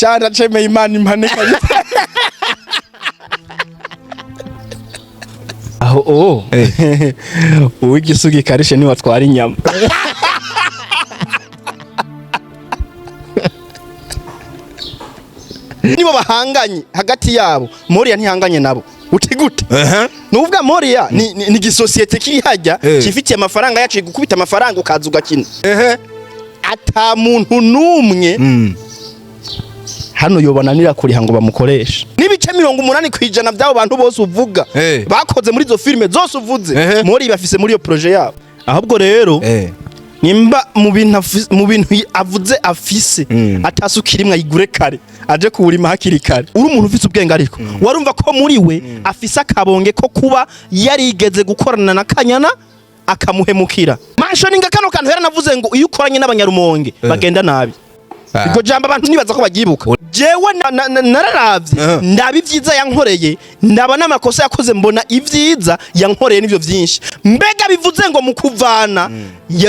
Cyane cemeye Imana impane kabisa. Aho o uw'igisugi karishe niwe atwara inyama. Nibo bahanganye hagati yabo, Moriya ntihanganye nabo. Uti gute? Nuvuga Moriya ni gisosiyete kiri hajya kifitiye amafaranga yacu, gukubita amafaranga ukaza ugakina. Ata muntu numwe hano yobananira kuriha ngo bamukoreshe. N'ibice 80% by'abo bantu bose uvuga bakoze muri izo filime zose uvuze, Mori bafise muri iyo projet yabo. Ahubwo rero nimba mu bintu mu bintu avuze afise atasuka irimwe, ayigure kare, aje kuwurima hakiri kare. Uri umuntu ufise ubwenge, ariko warumva ko muri we afise akabonge ko kuba yarigeze gukorana na Kanyana akamuhemukira. Manshoninga kano kantu yaranavuze ngo iyo ukoranye n'abanyarumonge bagenda nabi. Iryo jambo abantu nibaza ko baryibuka. Jewe nararavye, ndaba ivyiza yankoreye, ndaba n'amakosa yakoze, mbona ivyiza yankoreye nivyo vyinshi. Mbega bivuze ngo mu kuvana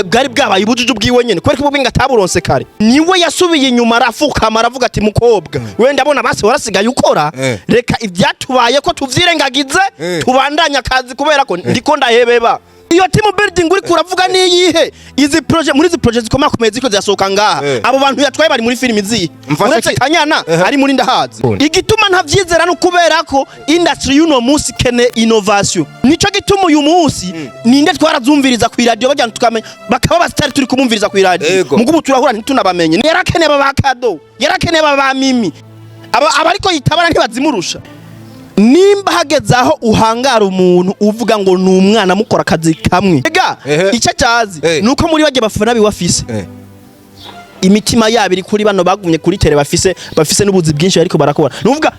bwari bwabaye ubujuju bwiwe nyene, kubera ko ubwenge ataburonse kare. Niwe yasubiye inyuma, arafukama, aravuga ati: "Mukobwa we, ndabona basi warasigaye ukora, reka ivyatubaye ko tuvyirengagize, tubandanye akazi, kubera ko ndiko ndahebeba." Iyo team building uriko uravuga niyihe? Izi projet, muri izi projet zikomakomeye ziko zirasohoka ngaha, abo bantu yatwaye bari muri filimi zihe? Mfashe Uretse Kanyana ari muri Ndahazi. Igituma ntavyizera no kubera ko industry y'uno munsi kene innovation. Nico gituma uyu munsi ninde twarazumviriza ku radio, bajya tukamenya bakaba basitari turi kumumviriza ku radio. Mugubu turahura ntitunabamenye. Yarakeneye aba ba Kado, yarakeneye aba ba Mimi, aba abariko yitabara ntibazimurusha. Nimba hageze aho uhangara umuntu uvuga ngo ni umwana mukora akazi kamwe, ega icyo atazi nuko muri bajya bafana biwe afise imitima yabo iri kuri bano bagumye kuri tele, bafise n'ubuzi bwinshi ariko barakora. Nuvuga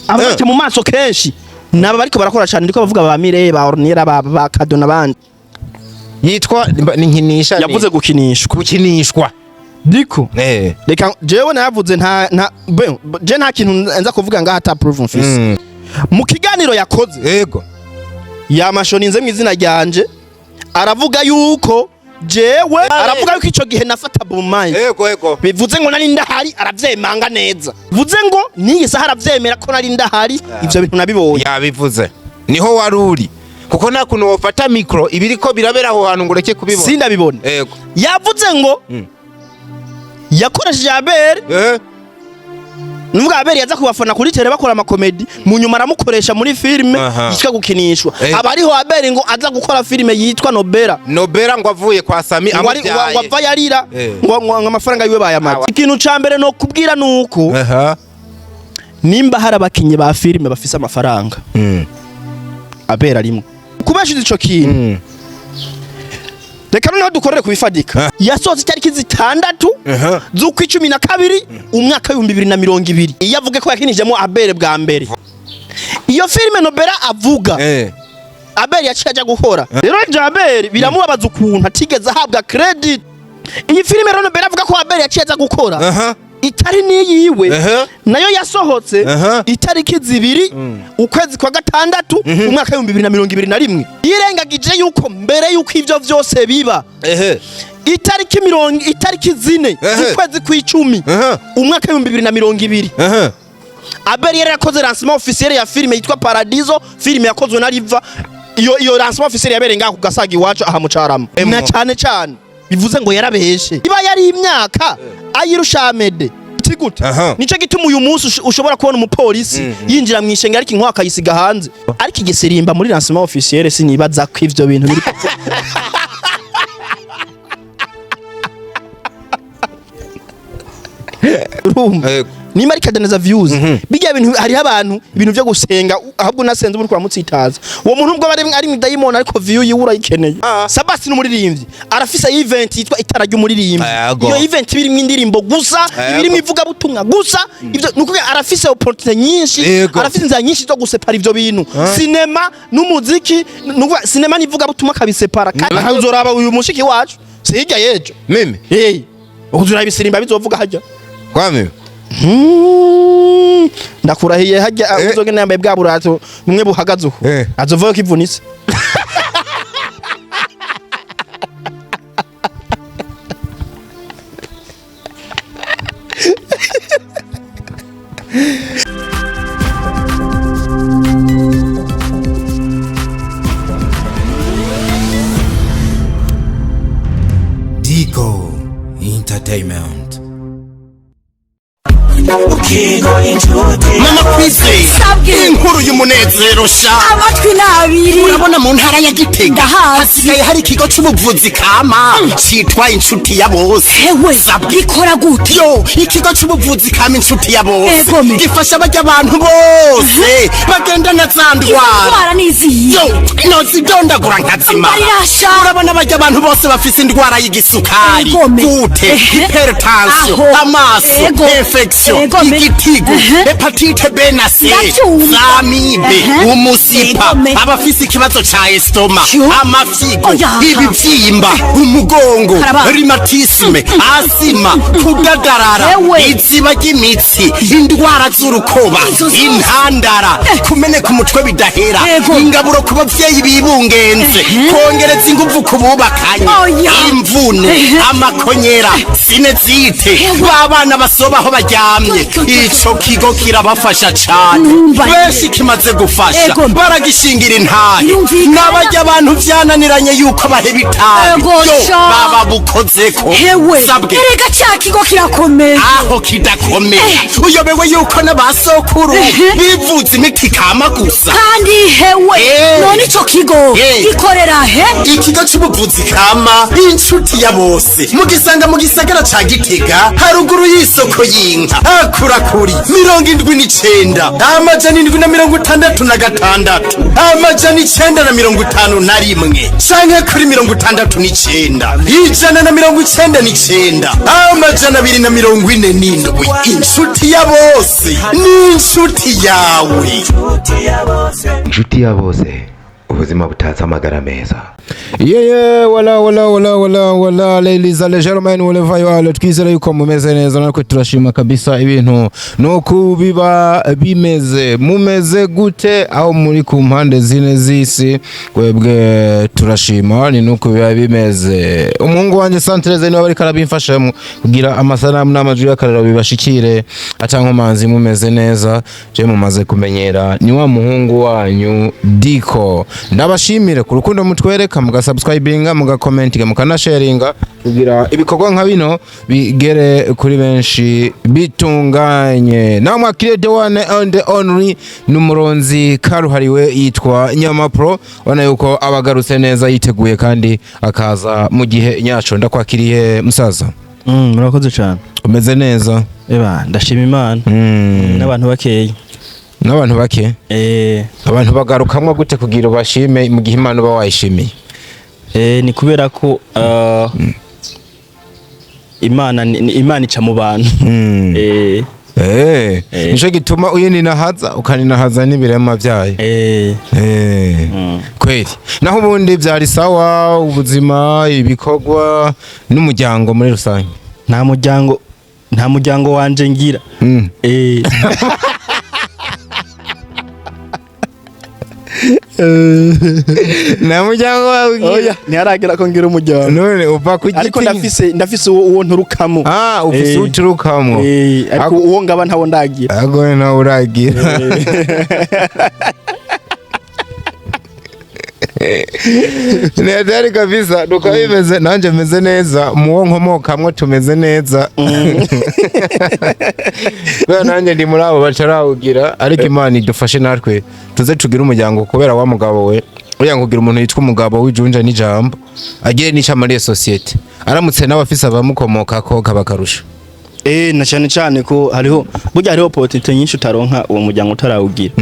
ababaca mu maso kenshi naba bariko barakora cyane, ndiko bavuga ba Mire, ba Ornera, ba Kado n'abandi. Yitwa ni nkinisha. Yavuze gukinishwa. Gukinishwa. Diko reka jewe nayavuze, nta je nta kintu nza kuvuga ngaha ata proof mfise. Mu kiganiro yakoze yamashoninze mu izina ryanje, aravuga yuko jewe, aravuga yuko ico gihe nafata bumayi. Ego ego. Bivuze ngo nari ndahari, aravyemanga neza. Bivuze ngo n'iyi saha aravyemera ko nari ndahari, ivyo bintu nabibonye. Yabivuze niho wari uri, kuko nta kuntu wofata micro ibiriko birabera aho hantu ngo ureke kubibona. Sindabibona. Yavuze ngo yakoresheje Abel. Nuvuga Abel yaza kubafana kuri tele bakora amakomedi, mu nyuma aramukoresha muri filime yitwa Gukinishwa. Aba ariho Abel ngo aza gukora filime yitwa Nobera. Nobera, ngo avuye kwa Sami Ngo amubyaye. ngo ava yarira ngo amafaranga yiwe bayamaze. Ikintu ca mbere no kubwira nuko nimba hari abakinyi ba filime bafise amafaranga, Abel arimwo. Kubeshiza ico kintu, reka noneho dukorere kubifadika. Yasohotse itariki 6 z'ukwa 12 umwaka w'2020. Iyo avuge ko yakinijemo Abel bwa mbere iyo filime Nobera avuga, Abel yaciye ajya gukora. Rero Jabel biramubabaza ukuntu atigeze ahabwa credit. Iyi filime rero Nobera avuga ko Abel yaciye aza gukora itari niyiwe, nayo yasohotse itariki 2 ukwezi kwa gatandatu umwaka w'2021. Yirengagije yuko mbere yuko ivyo vyose biba, itariki 4 z'ukwezi kw'icumi umwaka w'2020, Abel yari yakoze lancement officiel ya filime yitwa Paradiso, filime yakozwe na Riva. Iyo lancement officiel yabereye ngaho ku Gasaga iwacu aha mu Carama. Na cane cane bivuze ngo yarabeshe. Iba yari imyaka ayirusha Amede. Uti gute? Nico gituma uyu munsi ushobora kubona umupolisi yinjira mu ishengero ariko inkwaka akayisiga hanze. Ariko igisirimba muri lancement officiel, sinibaza ko ivyo bintu biri. Urumva? Yego. Nimba ari kadaneza views, bijya bintu hariho abantu ibintu byo gusenga, ahubwo nasenze uri kuramutsitaza uwo muntu, ubwo ari mwidayimoni, ariko view yiwe urayikeneye. Sabasi n'umuririmbyi, arafise event yitwa Itara ry'Umuririmbyi. Iyo event iba irimwo indirimbo gusa, iba irimwo ivugabutumwa gusa. Ivyo ni ukuvuga arafise opportunity nyinshi, arafise inzira nyinshi zo gusepara ivyo bintu, sinema n'umuziki. Ni ukuvuga sinema n'ivugabutumwa akabisepara. Kandi uzoraba uyu mushiki wacu si hirya y'ejo. Mimi. Hey, uzuraba ibisimba bizovuga hajya. Kwa mimi. Ndakurahiye hajya uzogenda yambaye bwa burato bumwe buhagaze uko, azovayo kivunitse. Dico Entertainment. Mama Kwizera, inkuru y'umunezero sha. Amatwi n'abiri. Urabona mu ntara ya Gitega Ndahazi. hasigaye hari ikigo c'ubuvuzi kama citwa Inshuti ya Bose. Hewe, gikora gute? Yo, ikigo c'ubuvuzi kama Inshuti ya Bose Egome. gifasha barya abantu bose bagendana za ndwara. Indwara n'iziyi? Yo, nozidondagura nkazimara. Mbarirasha. Urabona barya abantu bose bafise indwara y'igisukari, Egome. gute, hypertension, Aho. amaso, Ego. infection, Egome. igitigu, hépatite B na C, Ndavyumva. z'amibe, umusipa, Egome. abafise ikibazo ca estomac, Yo. amafyigo, Oya. ibivyimba, umugongo, Karaba. rhumatisme, asima, kudadarara, Ewe. iziba ry'imitsi, indwara z'urukoba, Izo zose. intandara, kumeneka umutwe bidahera, Ego. ingaburo ku bavyeyi bibungenze, kongereza inguvu ku bubakanye, Oya. imvune, amakonyera, sinezite, b'abana basoba aho baryamye. Yo, yo, yo. Ico kigo kirabafasha cane. Numva. Benshi kimaze gufasha Ego. baragishingira intahe. Birumvikana. N'abarya abantu vyananiranye yuko baheba itabi, Ego, yo, sha. baba bukozeko. Hewe, Sabwe. erega cya kigo kirakomeye. Aho kidakomeye, uyobewe yuko n'abasokuru bivuza imiti kama gusa? Kandi hewe, none ico kigo gikorera he? Ikigo c'ubuvuzi kama Inshuti ya Bose mugisanga mu gisagara ca Gitega, haruguru y'isoko y'inka, hakurakuri 79 766 951 canke kuri 69 199 247. Inshuti ya Bose ni inshuti yawe. Inshuti ya bose, ubuzima butatse amagara meza. Yeah, wala wala wala wala wala, ladies and gentlemen, wherever you are, twizere yuko mumeze neza, natwe turashima kabisa. Ibintu nuko biba bimeze. Mumeze gute aho muri ku mpande zine z'isi? Twebwe turashima, ni nuko biba bimeze. Umuhungu wanjye Santreze niwe ariko arabimfashamo kugira amasanamu n'amajwi y'akarero bibashikire atankomanzi. Mumeze neza? Je mumaze kumenyera, ni wa muhungu wanyu Diko. Ndabashimire ku rukundo mutwereka, mugasubscribinga, mugakomentinga, mukanasharinga kugira ibikorwa nka bino bigere kuri benshi bitunganye. Nawe mwakiriye the one and the only, n'umuronzi karuhariwe yitwa Nyama Pro. Ubona yuko abagarutse neza, yiteguye kandi akaza mu gihe nyaco. Ndakwakiriye, musaza. Murakoze cyane. Umeze neza? Eba, ndashima Imana n'abantu bakeya. N'abantu bake? Eh. Abantu bagarukamwo gute kugira ubashime mu gihe Imana uba wayishimiye? Ni kubera ko Imana Imana ica mu bantu. Nico gituma uyininahaza, ukaninahaza n'ibirema byayo. Kweli, naho ubundi byari sawa, ubuzima, ibikorwa n'umuryango muri rusange? Nta muryango, nta muryango wanje ngira. Nta muryango wawe ugira? Oya, ntiharagera ko ngira umuryango. None uva ku giti? Ariko ndafise uwo nturukamo. Ah, ufise uturukamo. Ariko uwo ngaba ntawo ndagira. Ago nawe uragira. Ni hatari kabisa, nuko bimeze. Nanje meze neza, muwo nkomokamwo tumeze neza. Kubera nanjye ndi muri abo batarawugira, ariko Imana idufashe natwe tuze tugire umuryango, kubera wa mugabo we, uriya kugira umuntu yitwa umugabo w'ijunja n'ijambo, agire n'ico amariye société, aramutse nawe afise abamukomokako kaba akarusho. Na cyane cyane ko hariho, burya hariho opportunity nyinshi utaronka uwo muryango utarawugira.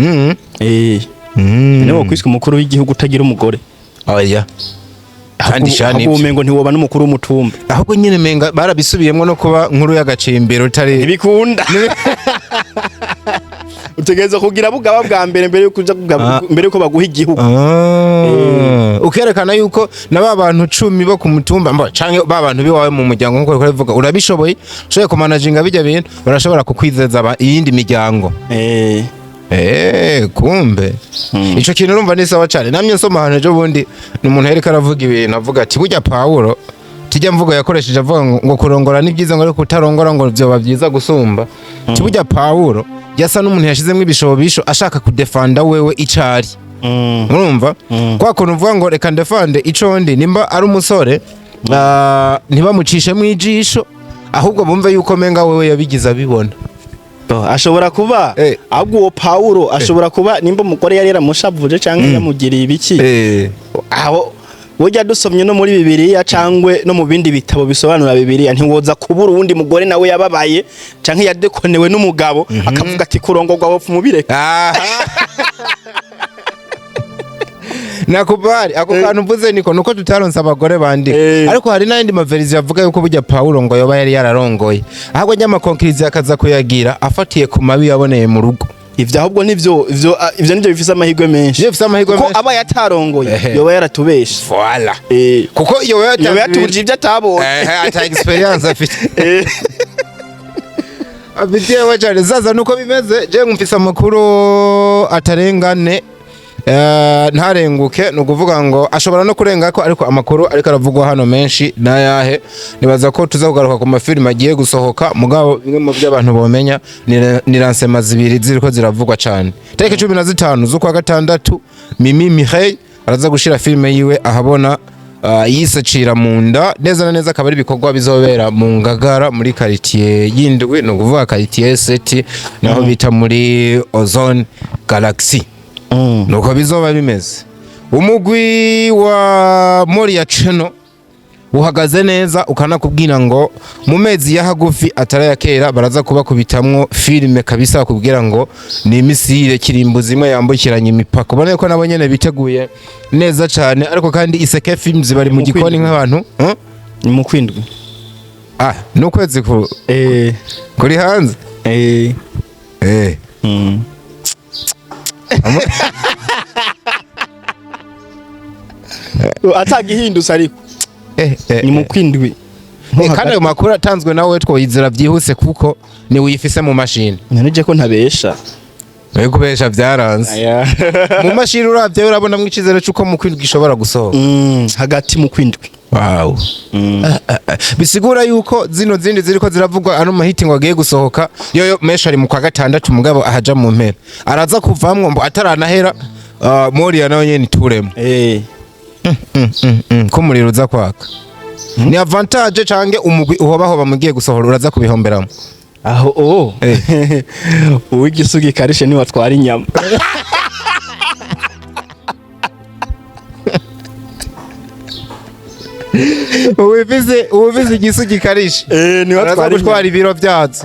Niwo kwiswe umukuru w'igihugu utagira umugore. Oya. Kandi sha Ahubwo nibyo. umengo ntiwoba n'umukuru w'umutumba. Ahubwo nyine menga barabisubiyemwo, no kuba nkuru y'agacimbiro utari Ntibikunda. Utegereza kugira bugaba bwa mbere mbere yuko uja mbere yuko baguha igihugu. Ah. Ukerekana yuko na ba bantu 10 bo ku mutumba mba canke ba bantu biwawe mu muryango, nkuko uriko urabivuga, urabishoboye, ushoboye kumanaginga bijya bintu, barashobora kukwizeza iyindi miryango. Kumbe ico kintu urumva ni sawa cane. Namye nsoma ahantu ejo bundi, ni umuntu yariko aravuga ibintu, avuga ati burya Pawulo tijya mvugo yakoresheje avuga ngo kurongora ni byiza, ngo ariko kutarongora ngo vyoba byiza gusumba. Ati burya Pawulo Yasa n'umuntu yashizemo ibishobisho ashaka kudefanda wewe icari. Urumva kwa kuntu uvuga ngo reka ndefande ico ndi, nimba ari umusore, ntibamucishemo ijisho, ahubwo bumve yuko menga wewe yabigize abibona. Ashobora kuba ahubwo uwo Paulo ashobora kuba nimba umugore yari yaramushavuje cyangwa yamugiriye ibiki, aho burya dusomye no muri Bibiliya cangwe no mu bindi bitabo bisobanura Bibiliya, ntiwoza kubura uwundi mugore nawe yababaye canke yadekonewe n'umugabo, akavuga ati kurongorwa wopfa umubireka. Nakubali ako kantu mvuze, niko nuko tutaronse abagore bandika, ariko hari n'ayandi maverisiyo avuga yuko burya Paulo ngo yoba yari yararongoye, ahubwo njya amakonkiriziyo akaza kuyagira afatiye ku mabi yaboneye mu rugo. Ivyo ahubwo nivyo, ivyo nivyo bifise amahirwe menshi. Ivyo bifise amahirwe kuko menshi. aba yatarongoye yoba yaratubeshe. Voilà. Kuko iyo yoba yatubujije ivyo atabonye. Ata experience afite. Afitiye we cyane. Zaza nuko bimeze, je mfise amakuru atarengane, ntarenguke, ni ukuvuga ngo ashobora no kurenga ko, ariko amakuru ariko aravugwa hano menshi n'ayahe? Nibaza ko tuza kugaruka ku mafilime agiye gusohoka, mugabo bimwe mu byo abantu bomenya ni lancement zibiri ziriko ziravugwa cyane. Tariki 15 z'ukwa gatandatu, Mimi Mireille araza gushira filime yiwe ahabona, yise Cira mu nda. Neza na neza akaba ari ibikorwa bizobera mu Ngagara muri quartier y'indwi, ni ukuvuga quartier sept, naho bita muri Ozone Galaxy. Nuko bizoba bimeze. Umugwi wa Moria Channel uhagaze neza, ukanakubwira ngo mu mezi ya hagufi atari aya kera baraza kubakubitamwo filime kabisa, bakubwira ngo ni missile kirimbuzi imwe yambukiranya imipaka. Ubona ko nabo nyene biteguye neza cane. Ariko kandi Iseke Films bari mu Mu gikoni kwindwi. nk'abantu, huh? Ni mu kwindwi. Ah, n'ukwezi ku kuri hanze. Atagihindutse ariko ni mu kwindwi. Kandi ayo makuru atanzwe nawe twoyizera byihuse kuko ni wiyifise mu mashini. None ko ntabesha. Oya, kubesha byaranze. Mu mashini uravye urabonamwo icizere c'uko mu kwindwi ishobora gusohoka. Hagati mu kwindwi. Wow. Bisigura yuko zino zindi ziriko ziravugwa, ano mahiti ngo agiye gusohoka yoyo menshi ari mu kwa gatandatu, mugabo ahaja mu mpera araza kuvamwo ngo ataranahera. Moria nayo nyene ituremo. Ko umuriro uza kwaka ni avantage, canke umugwi uhobahoba mugiye gusohora uraza kubihomberamo? Aho o uw'igisugi karishe niwatwara inyama. Uwufise igisu gikarishe niwatwara araza gutwara ibiro vyazo.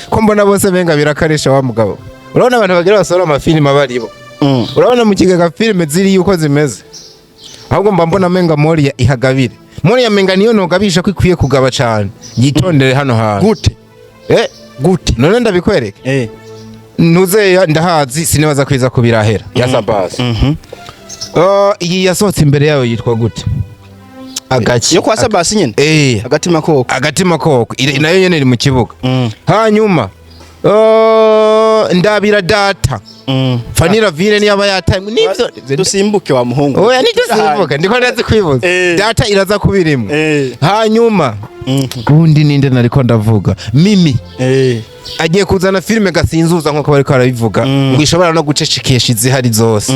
Ko mbona bose benga birakarisha wa mugabo. Urabona abantu bagira basohora amafilime abaribo, urabona mu kigega filime ziri yuko zimeze, ahubwo mba mbona menga Moria ihagabire. Moria menga niyo nogabisha ko ikwiye kugaba cane, yitondere hano hantu. Gute? Gute? None ndabikwereke. Ntuzeya ndahazi, sinibaza kwiza kubirahera ya Sabasi. Iyi yasohotse imbere yayo yitwa gute? Agaki Yo kwa Sabasi nyene? Agatima koko. Agatima koko. Nayo nyene iri mu kibuga. Hanyuma ndabira data Fanira Vine niyaba yataye nivyo. Dusimbuke wa muhungu. Oya, nitusimbuka, ndiko ndazi kwibuza. Data iraza kubirimwo. Hanyuma ubundi ninde nariko ndavuga? Mimi agiye kuzana filime gasinzuza nkuko bariko barabivuga, ngo ishobora no gucecekesha izihari zose.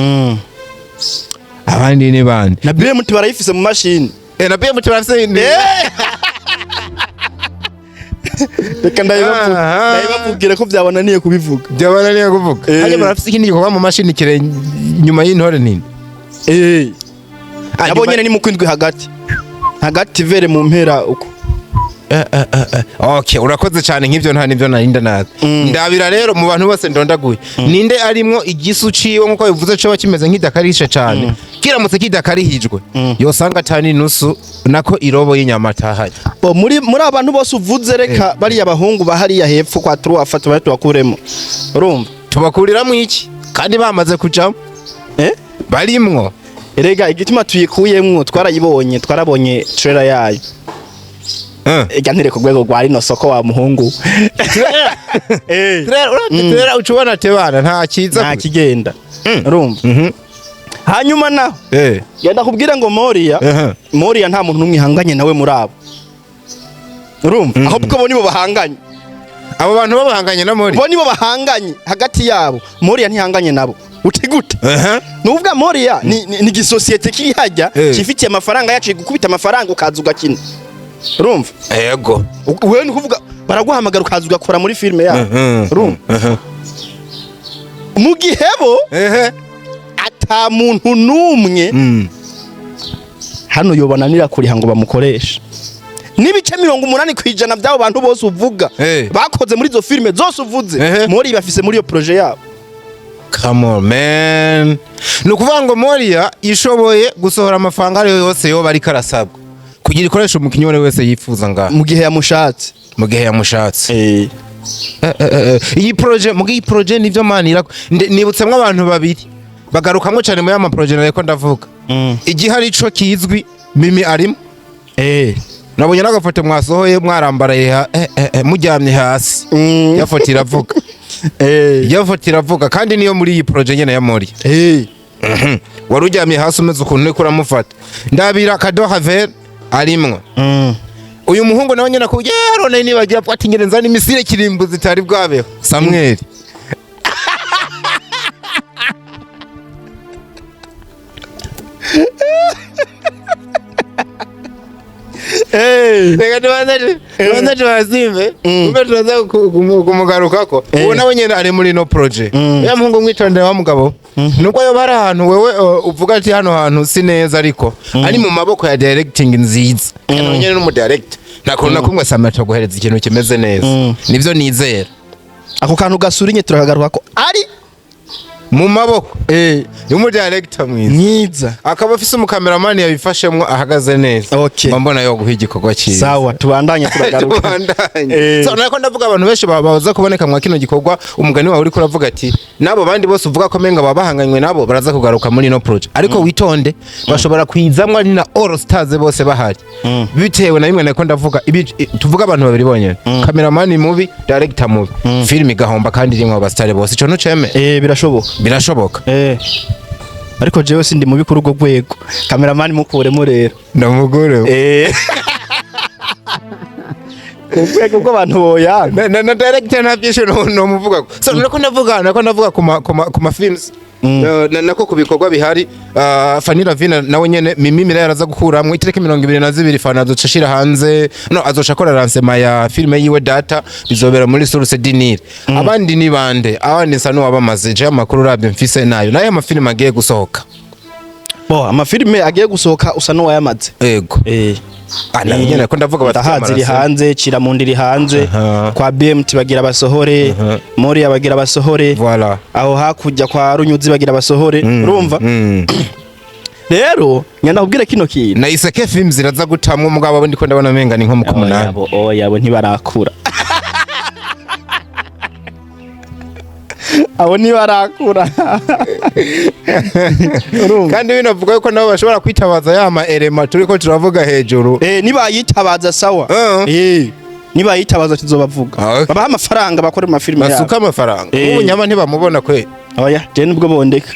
Abandi ni bande? Na BMT barayifise mu mashini. Na BMT barafise. Reka ndabibabwira ko byabananiye kubivuga. Byabananiye kuvuga. Hanyuma barafise ikindi gikorwa mu mashini kire nyuma y'intore nini. Nabo nyene ni mu kwindwi hagati hagati vere mu mpera uko. Okay, urakoze cyane. Nk'ivyo nta nivyo narinda nazi. Ndabira rero mu bantu bose ndondaguye, ninde arimwo igisu ciwe nkuko bivuze coba kimeze nk'idakarishe cane, kiramutse kidakarihijwe yosanga atani nusu nako irobo y'inyama atahanye? Bo muri abantu bose uvuze, reka bariya bahungu bahariya hepfo kwa turuwafa tubaye tubakuremo, urumva? Tubakuriramwo iki kandi bamaze kujamo? Barimwo. Erega igituma tuyikuyemwo, twarayibonye, twarabonye trailer yayo. Ega ntere ku rwego rwa rino soko wa muhungu. Trailer, uravye trailer uca ubona tebana nta kiza. Nta kigenda, urumva? Hanyuma naho genda kubwira ngo Moria, Moria nta muntu n'umwe ihanganye nawe muri abo, urumva? Ahubwo bo nibo bahanganye. Abo bantu babahanganye na Mori. Bo nibo bahanganye hagati yabo. Moria ntihanganye nabo. Uti gute? Ni ukuvuga Moria ni gisosiyete kiri hajya kifitiye amafaranga yaciye gukubita amafaranga, ukaza ugakina, urumva? Yego. Wewe ni ukuvuga baraguhamagara ukaza ugakora muri filime yabo, urumva? Mu gihe bo ata muntu n'umwe hano yobananira kuriha ngo bamukoreshe. N'ibice 80% by'abo bantu bose uvuga bakoze muri izo filime zose uvuze, Mori bafise muri iyo projet yabo. Come on, man, ni ukuvuga ngo Moria ishoboye gusohora amafaranga ariyo yose yoba ariko arasabwa kugira ikoreshe umukinnyi uwo ari we wese yifuza ngaha. Mu gihe yamushatse. Mu gihe yamushatse. Iyi projet, mugi iyi projet nivyo man, nibutsemwo abantu babiri bagarukamwo cyane muri ama projet nareko ndavuga. Igihari ico kizwi, Mimi arimo. Nabonye n'agafoto mwasohoye mwarambaraye muryamye hasi. Ya foto iravuga. Ya foto iravuga kandi niyo muri iyi projet nyene ya Mori. Wari uryamye hasi umeze ukuntu uriko uramufata. Ndabira Kado Haver arimwo. Uyu muhungu nawe nyene akubwiye none nibagira ati ngene nzana imisire kirimbuzi itari bwabeho. Samuel. Reka tubanze tubazimbe, kumbe turaza kumugarukako. Uwo nawe nyene ari muri no projet. Ya muhungu mwitondere wa mugabo. Nubwo yoba ari ahantu wewe uvuga ati hano hantu si neza, ariko ari mu maboko ya directing nziza. Nawe nyene n'umu director. Nta kuntu na kumwe Samuel ataguhereza ikintu kimeze neza. Nivyo nizera. Ako kantu gasurinye turakagaruka ko ari mu maboko y'umu director mwiza. Mwiza. Akaba afise umukameramani yabifashemwo ahagaze neza. Mba mbona yo guha igikorwa cyiza. Sawa, tubandanye, turagaruka. Tubandanye. So nako ndavuga abantu benshi baza kuboneka mwa kino gikorwa. Umugani wawe uriko uravuga ati nabo bandi bose uvuga ko menga baba bahanganywe nabo baraza kugaruka muri ino project, ariko witonde, bashobora kwizamwo ari na all stars bose bahari, bitewe na bimwe nako ndavuga ibi. Tuvuga abantu babiri bonyene, cameraman mubi, director mubi, film igahomba kandi irimwo aba star bose. Ico ntuceme? Birashoboka. Birashoboka. Ariko jewe sindi mubi kuri urwo rwego. Cameraman mukuremo rero. Ndamugore. Ku rwego rw'abantu boyanga. Na director nta byinshi no muvuga. So nako ndavuga ku ma films. Nako ku bikorwa bihari, Fanny Lavina nawe nyene Mimi Mira yaraza gukuramwo itariki 22. Fana azoca ashira hanze, no azoca akora lancement ya filme yiwe Data, bizobera muri Source du Nil. Abandi ni bande? Abandi nsa n'uwabamaze. Je amakuru urabye mfise nayo amafilime agiye gusohoka. Bo amafilime agiye gusohoka usa n'uwayamaze. Ego. Ah, nayo nyene ko ndavuga bati Ndahazi iri hanze, Ciramundi iri hanze. Kwa BMT bagira basohore, Mori bagira basohore. Voilà. Aho hakurya kwa Runyuzi bagira basohore, urumva? Rero nyanda kubwira kino kintu. Na Iseke Films iraza gutamwa, umugabo abo ndiko ndabona menga ni nko mu kumunani. Oya, abo ntibarakura, abo ntibarakura, urumva? Kandi binavuga yuko nabo bashobora kwitabaza ya ma elema turiko turavuga hejuru. Nibayitabaza sawa. Nibayitabaza tuzobavuga. Ah, okay. Babaha amafaranga bakore mu mafilime yabo. Basuka amafaranga. Ubu nyama ntibamubona kwe. Oya, je nubwo bondeka.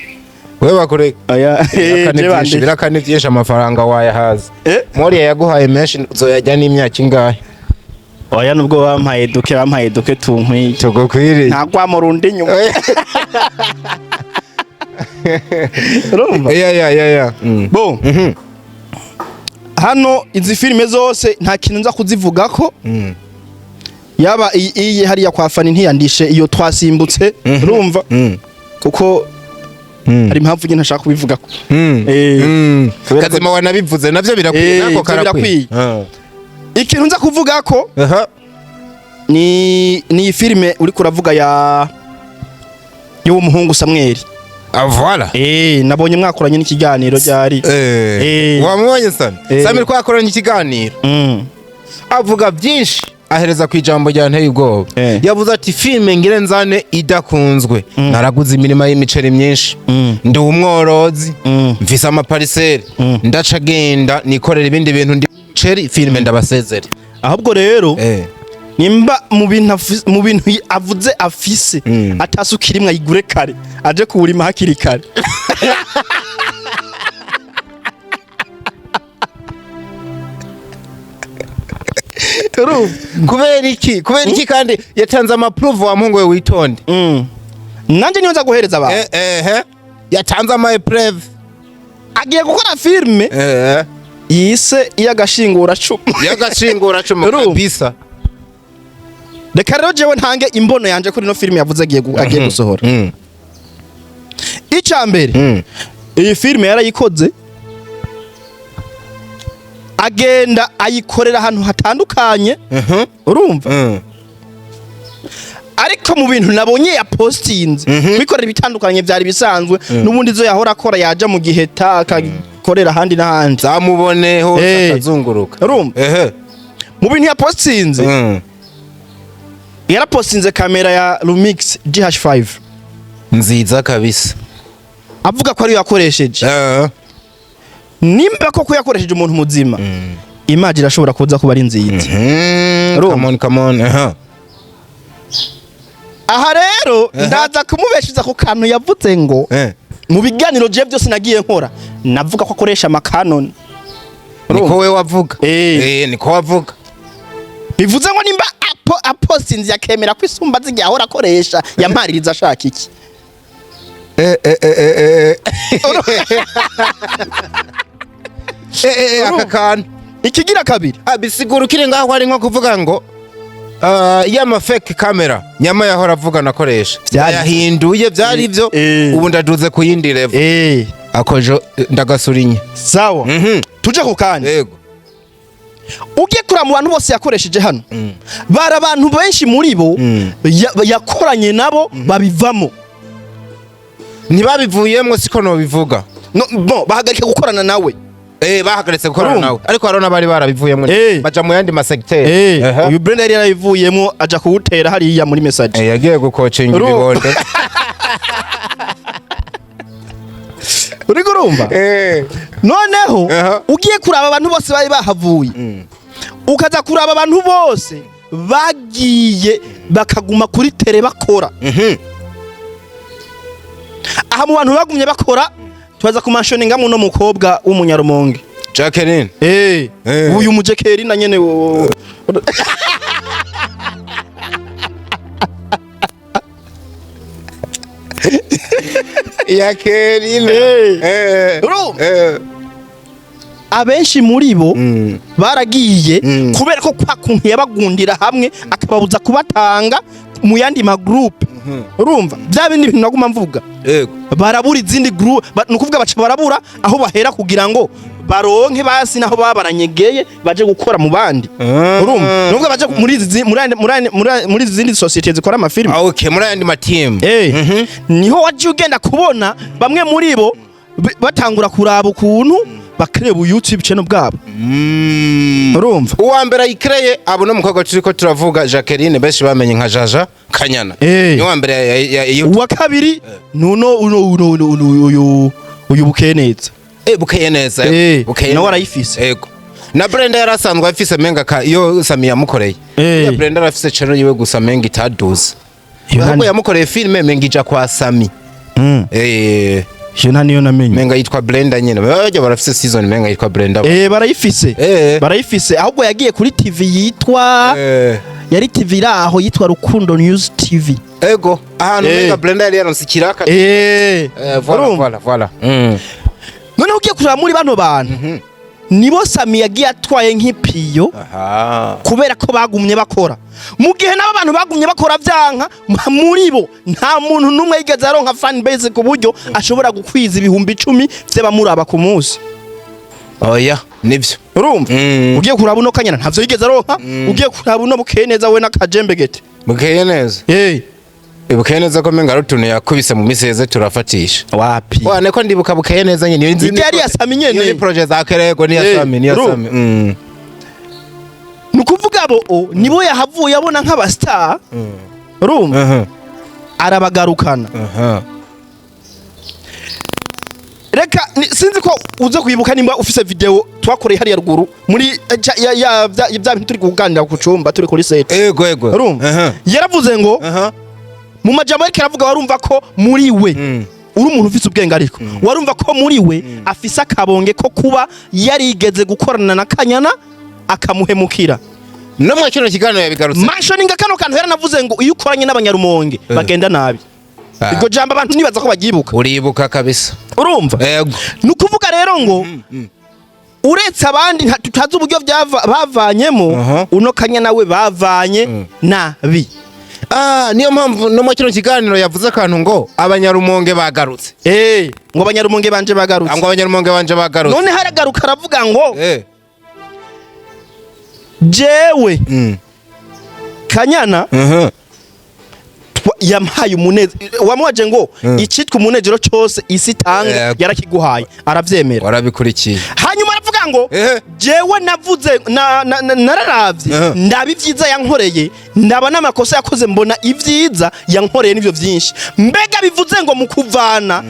Wewe bakureka. Oya, Biraka je ni byinshi, bandeka. biraka ni byinshi, amafaranga wayahaza. Moriya yaguhaye menshi, uzoyajya n'imyaka ingahe? Oya, nubwo bampaye duke tunkwiye. Tugukwiriye. Nta rwamo rundi inyuma, urumva? Ya. Bo hano izi filime zose nta kintu nza kuzivugako. Yaba iyi hariya kwa Fani ntiyandishe iyo twasimbutse, urumva? Kuko hari impamvu nyine ntashaka kubivugako. Kubera ko- Kazima wanabivuze navyo birakwiye, nako ivyo karakwiye. birakwiye. Ikintu nza kuvugako ni iyi filime uriko uravuga ya y'uwo muhungu Samuel. Ah, voilà. Nabonye mwakoranye n'ikiganiro ryari. Wamubonye Sami? Sami twakoranye ikiganiro. Avuga byinshi, ahereza ku ijambo rya nteye ubwoba. Yavuze ati filime ngire nzane idakunzwe, naraguze imirima y'imiceri myinshi, ndi umworozi, mfise amapariseri, ndaca genda nikorera ibindi bintu, ndi umuceri, filime ndabasezere. Ahubwo rero nimba mu bintu avuze afise atasuka irimwe, ayigure kare aje kuwurima hakiri kare. Urumva? Kubera iki? Kubera iki? Kandi yatanze ama preuve, wa muhungu we, witonde. Nanje niyo nza guhereza abantu. Eh, yatanze ama preuve. Agiye gukora filime yise iy'agashingura cumu. Y'agashingura cumu. Urumva? Kabisa. Reka rero jewe ntange imbono yanje kuri ino filime yavuze agiye gusohora. Icya mbere, iyi filime yarayikoze, agenda ayikorera ahantu hatandukanye. Urumva? Ariko mu bintu nabonye yapostinze, kwikorera ibitandukanye byari bisanzwe, n'ubundi zo yahora akora, yaja mu Giheta akakorera ahandi n'ahandi. Zamubone hose, akazunguruka. Urumva? Ehe. Mu bintu yapostinze, yarapostinze kamera ya Lumix GH5, Nziza kabisa. avuga ko ariyo yakoresheje. Nimba koko yakoresheje, umuntu muzima, image irashobora kuza kuba ari nziza. Urumva? Come on, come on, aha. Aha rero ndaza kumubeshiza ku kantu yavuze ngo mu biganiro je byose nagiye nkora navuga ko akoresha ama Canon. Niko we wavuga. Eh. Eh, niko wavuga. Bivuze ngo nimba apostinze yakemera ko isumba zigiye ahora akoresha, yampaririza ashaka iki? Eh eh eh eh eh eh eh, aka kantu. Ikigira kabiri, Ah, bisigura ukiri ngaho ari nko kuvuga ngo ya ma fake camera nyama yahora avuga nakoresha Vyari- yahinduye, byari byo. Ubu ndaduze ku yindi level. Akojo ndagasurinye. Sawa. Tuje ku kandi. Yego. Ugiye kuraba mu bantu bose yakoresheje hano, bari abantu benshi muri bo yakoranye nabo babivamo. Ntibabivuyemwo, siko nobivuga. No, bon, bahagarika gukorana nawe. Eh, bahagaritse gukorana Urumva? nawe, ariko hariho n'abari barabivuyemwo baja mu yandi masegiteri. Uyu Brenda yari yarabivuyemo, aja kuwutera hariya muri message. Eh, yagiye gukocinga ibibondo. Uriko urumva? Noneho ugiye kuraba abantu bose bari bahavuye, ukaza kuraba abantu bose bagiye bakaguma kuri terrain bakora. Aha mu bantu bagumye bakora tubaza kumanshoninga muno mukobwa w'umunyarumonge. Jacqueline. Eh. Uyu mujekeri na nyene Jacqueline. Urumva? Abenshi muri bo baragiye kubera ko kwa kuntu yabagundira hamwe akababuza kubatanga mu yandi ma groupe. Urumva bya bindi bintu naguma mvuga? Yego. Barabura izindi groupe, ni ukuvuga baca barabura aho bahera kugira ngo baronke basi naho baba baranyegeye baje gukora mu bandi. Urumva, ni ukuvuga baje muri izi zi- muri andi- muri andi- muri muri izi zindi société zikora amafilime. Ah, okay, muri ayandi ma team. Eh, niho wagiye ugenda kubona bamwe muri bo batangura kuraba ukuntu bakreba YouTube channel bwabo. Urumva? Uwa mbere ayikreye abo no mukobwa turiko turavuga, Jacqueline, benshi bamenye nka Jaja Kanyana. Ni uwa mbere Uwa kabiri nuno uno uno uno uno uyu Bukeneza. Eh, Bukeye Neza. Bukeye Nawe Neza. arayifise. Yego. Na Brenda yarasanzwe afise, menga ka iyo Sami yamukoreye. Ya Brenda arafise channel yiwe, gusa menga itaduze. Ahubwo yamukoreye filme, menga ija kwa Sami. Je nta niyo namenye. Menga yitwa Brenda nyene. Bajya barafise season, menga yitwa Brenda. Eh, barayifise. Barayifise, ahubwo yagiye kuri TV yitwa yari TV iri aho yitwa Rukundo News TV. Ego, ahantu menga Brenda yari yaronse ikiraka. Eh, voilà. Urumva? Voilà, voilà. Noneho ugiye kureba muri bano bantu, nibo Sami yagiye atwaye nk'ipiyo kubera ko bagumye bakora, mu gihe n'abo bantu bagumye bakora vyanka muri bo nta muntu n'umwe yigeze aronka fan base ku buryo ashobora gukwiza 10,000 vy'abamuraba ku munsi. Oya, nivyo. Urumva? Ugiye kuraba uno Kanyana, ntavyo yigeze aronka. Ugiye kuraba uno Bukeye Neza, we n'akajembegete. Bukeye Neza. Bukeye Neza ko menga ari utuntu yakubise mu misi yeze turafatisha. Wapi. Wane ko ndibuka Bukeye Neza nyene. Iyo Ibyo yari yasami nyene. Iyo ni projet za Kerego, ni yasami, ni Urumva? yasami. Ni ukuvuga abo nibo yahavuye abona nk'aba star. Urumva? Arabagarukana. Reka sinzi ko uze kwibuka nimba ufise video twakoreye hariya ruguru muri ya bya bintu turi kuganira ku cumba turi kuri set. Ego. Urumva? Yaravuze ngo mu majambo ariko aravuga, warumva ko muri we uri umuntu ufise ubwenge, ariko warumva ko muri we afise akabonge ko kuba yarigeze gukorana na Kanyana akamuhemukira. No mu kino kiganiro yabigarutse. Mentioninga kano kantu, yaranavuze ngo iyo ukoranye n'Abanyarumonge bagenda nabi. Iryo jambo abantu nibaza ko baryibuka. Uribuka kabisa. Urumva? Yego. Ni ukuvuga rero ngo uretse abandi tutazi uburyo bavanyemo, uno Kanya nawe bavanye nabi. Ah, niyo mpamvu no mu kino kiganiro yavuze akantu ngo Abanyarumonge bagarutse. Eh, ngo Abanyarumonge banje bagarutse. Ngo Abanyarumonge banje bagarutse. None haragaruka aravuga ngo jewe Kanyana yampaye umunezero. Wamuwaje ngo icitwa umunezero cyose isi itanga yarakiguhaye, aravyemera. Warabikurikiye. Hanyuma aravuga ngo jewe navuze nararavye, ndaba ibyiza yankoreye, ndaba n'amakosa yakoze, mbona ibyiza yankoreye nivyo vyinshi. Mbega bivuze ngo mu kuvana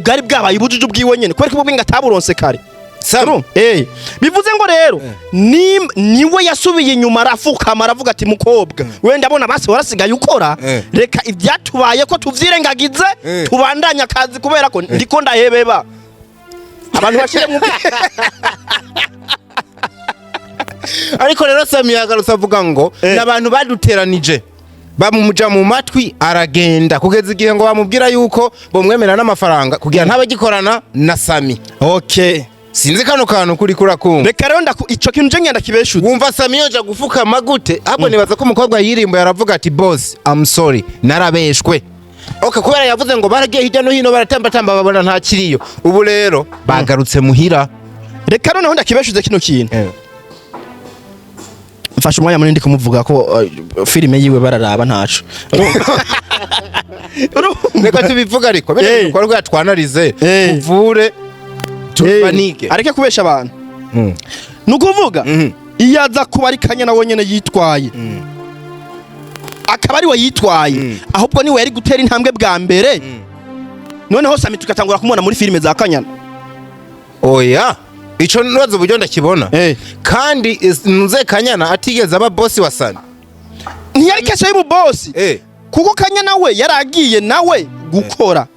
bwari bwabaye ubujuju bwiwe nyene, kubera ko ubwo ataburonse kare. Sam. Urumva? Bivuze ngo rero niwe yasubiye inyuma, arafukama, aravuga ati: "Mukobwa we, ndabona basi warasigaye ukora, reka ibyatubaye ko tuvyirengagize, tubandanye akazi, kubera ko ndiko ndahebeba abantu bashire mu." Ariko rero Sami yagarutse avuga ngo n'abantu baduteranije, bamuja mu matwi, aragenda kugeza igihe ngo bamubwira yuko bomwemera n'amafaranga kugira ntabagikorana na Sami. Sinzi kano kantu kuri kurakumva. Reka rero ico kintu je ngenda kibeshuza. Wumva Sami yoja gufukama gute? Ahubwo nibaza ko umukobwa yirimbo yaravuga ati: "Boss, I'm sorry, narabeshwe." Okay, kubera yavuze ngo baragiye hirya no hino, baratambatamba, babona nta kiriyo, ubu rero bagarutse muhira. Reka noneho ndakibeshuze kino kintu. Mfashe umwanya munini kumuvuga ko filime yiwe bararaba ntaco. Urumva? Reka tubivuga, ariko bene bikorwa twanarize, tuvure tubanike. Areke kubesha abantu. Ni ukuvuga iyo aza kuba ari Kanya nawe nyene yitwaye, akaba ari we yitwaye, ahubwo niwe yari gutera intambwe bwa mbere, noneho Sami tugatangura kumubona muri filime za Kanyana. Oya, ico nuraza uburyo ndakibona. Kandi nze Kanyana atigeze aba boss wa Sami. Ntiyari kesho y'umubosi, kuko Kanyana we yaragiye nawe gukora,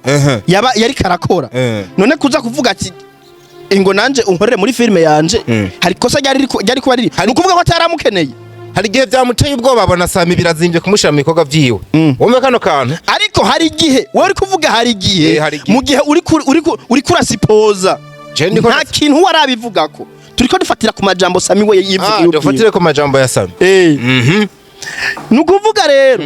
yaba yari karakora. None kuza kuvuga ati ingo nanje unkorere muri filime yanje, hari kosa ryari kuba riri? Ni ukuvuga ko ataramukeneye. Hari igihe byamuteye ubwoba, abona Sami birazimbye kumushira mu bikorwa vyiwe. Wumve kano kantu. Ariko hari igihe wowe uri kuvuga hari igihe, Eh, hari igihe. mu gihe uri kurasipoza, Je ndiko nta kintu warabivugako, turiko dufatira ku majambo Sami we yivugiye ubwiwe. Dufatire ku majambo ya Sami. Ni ukuvuga rero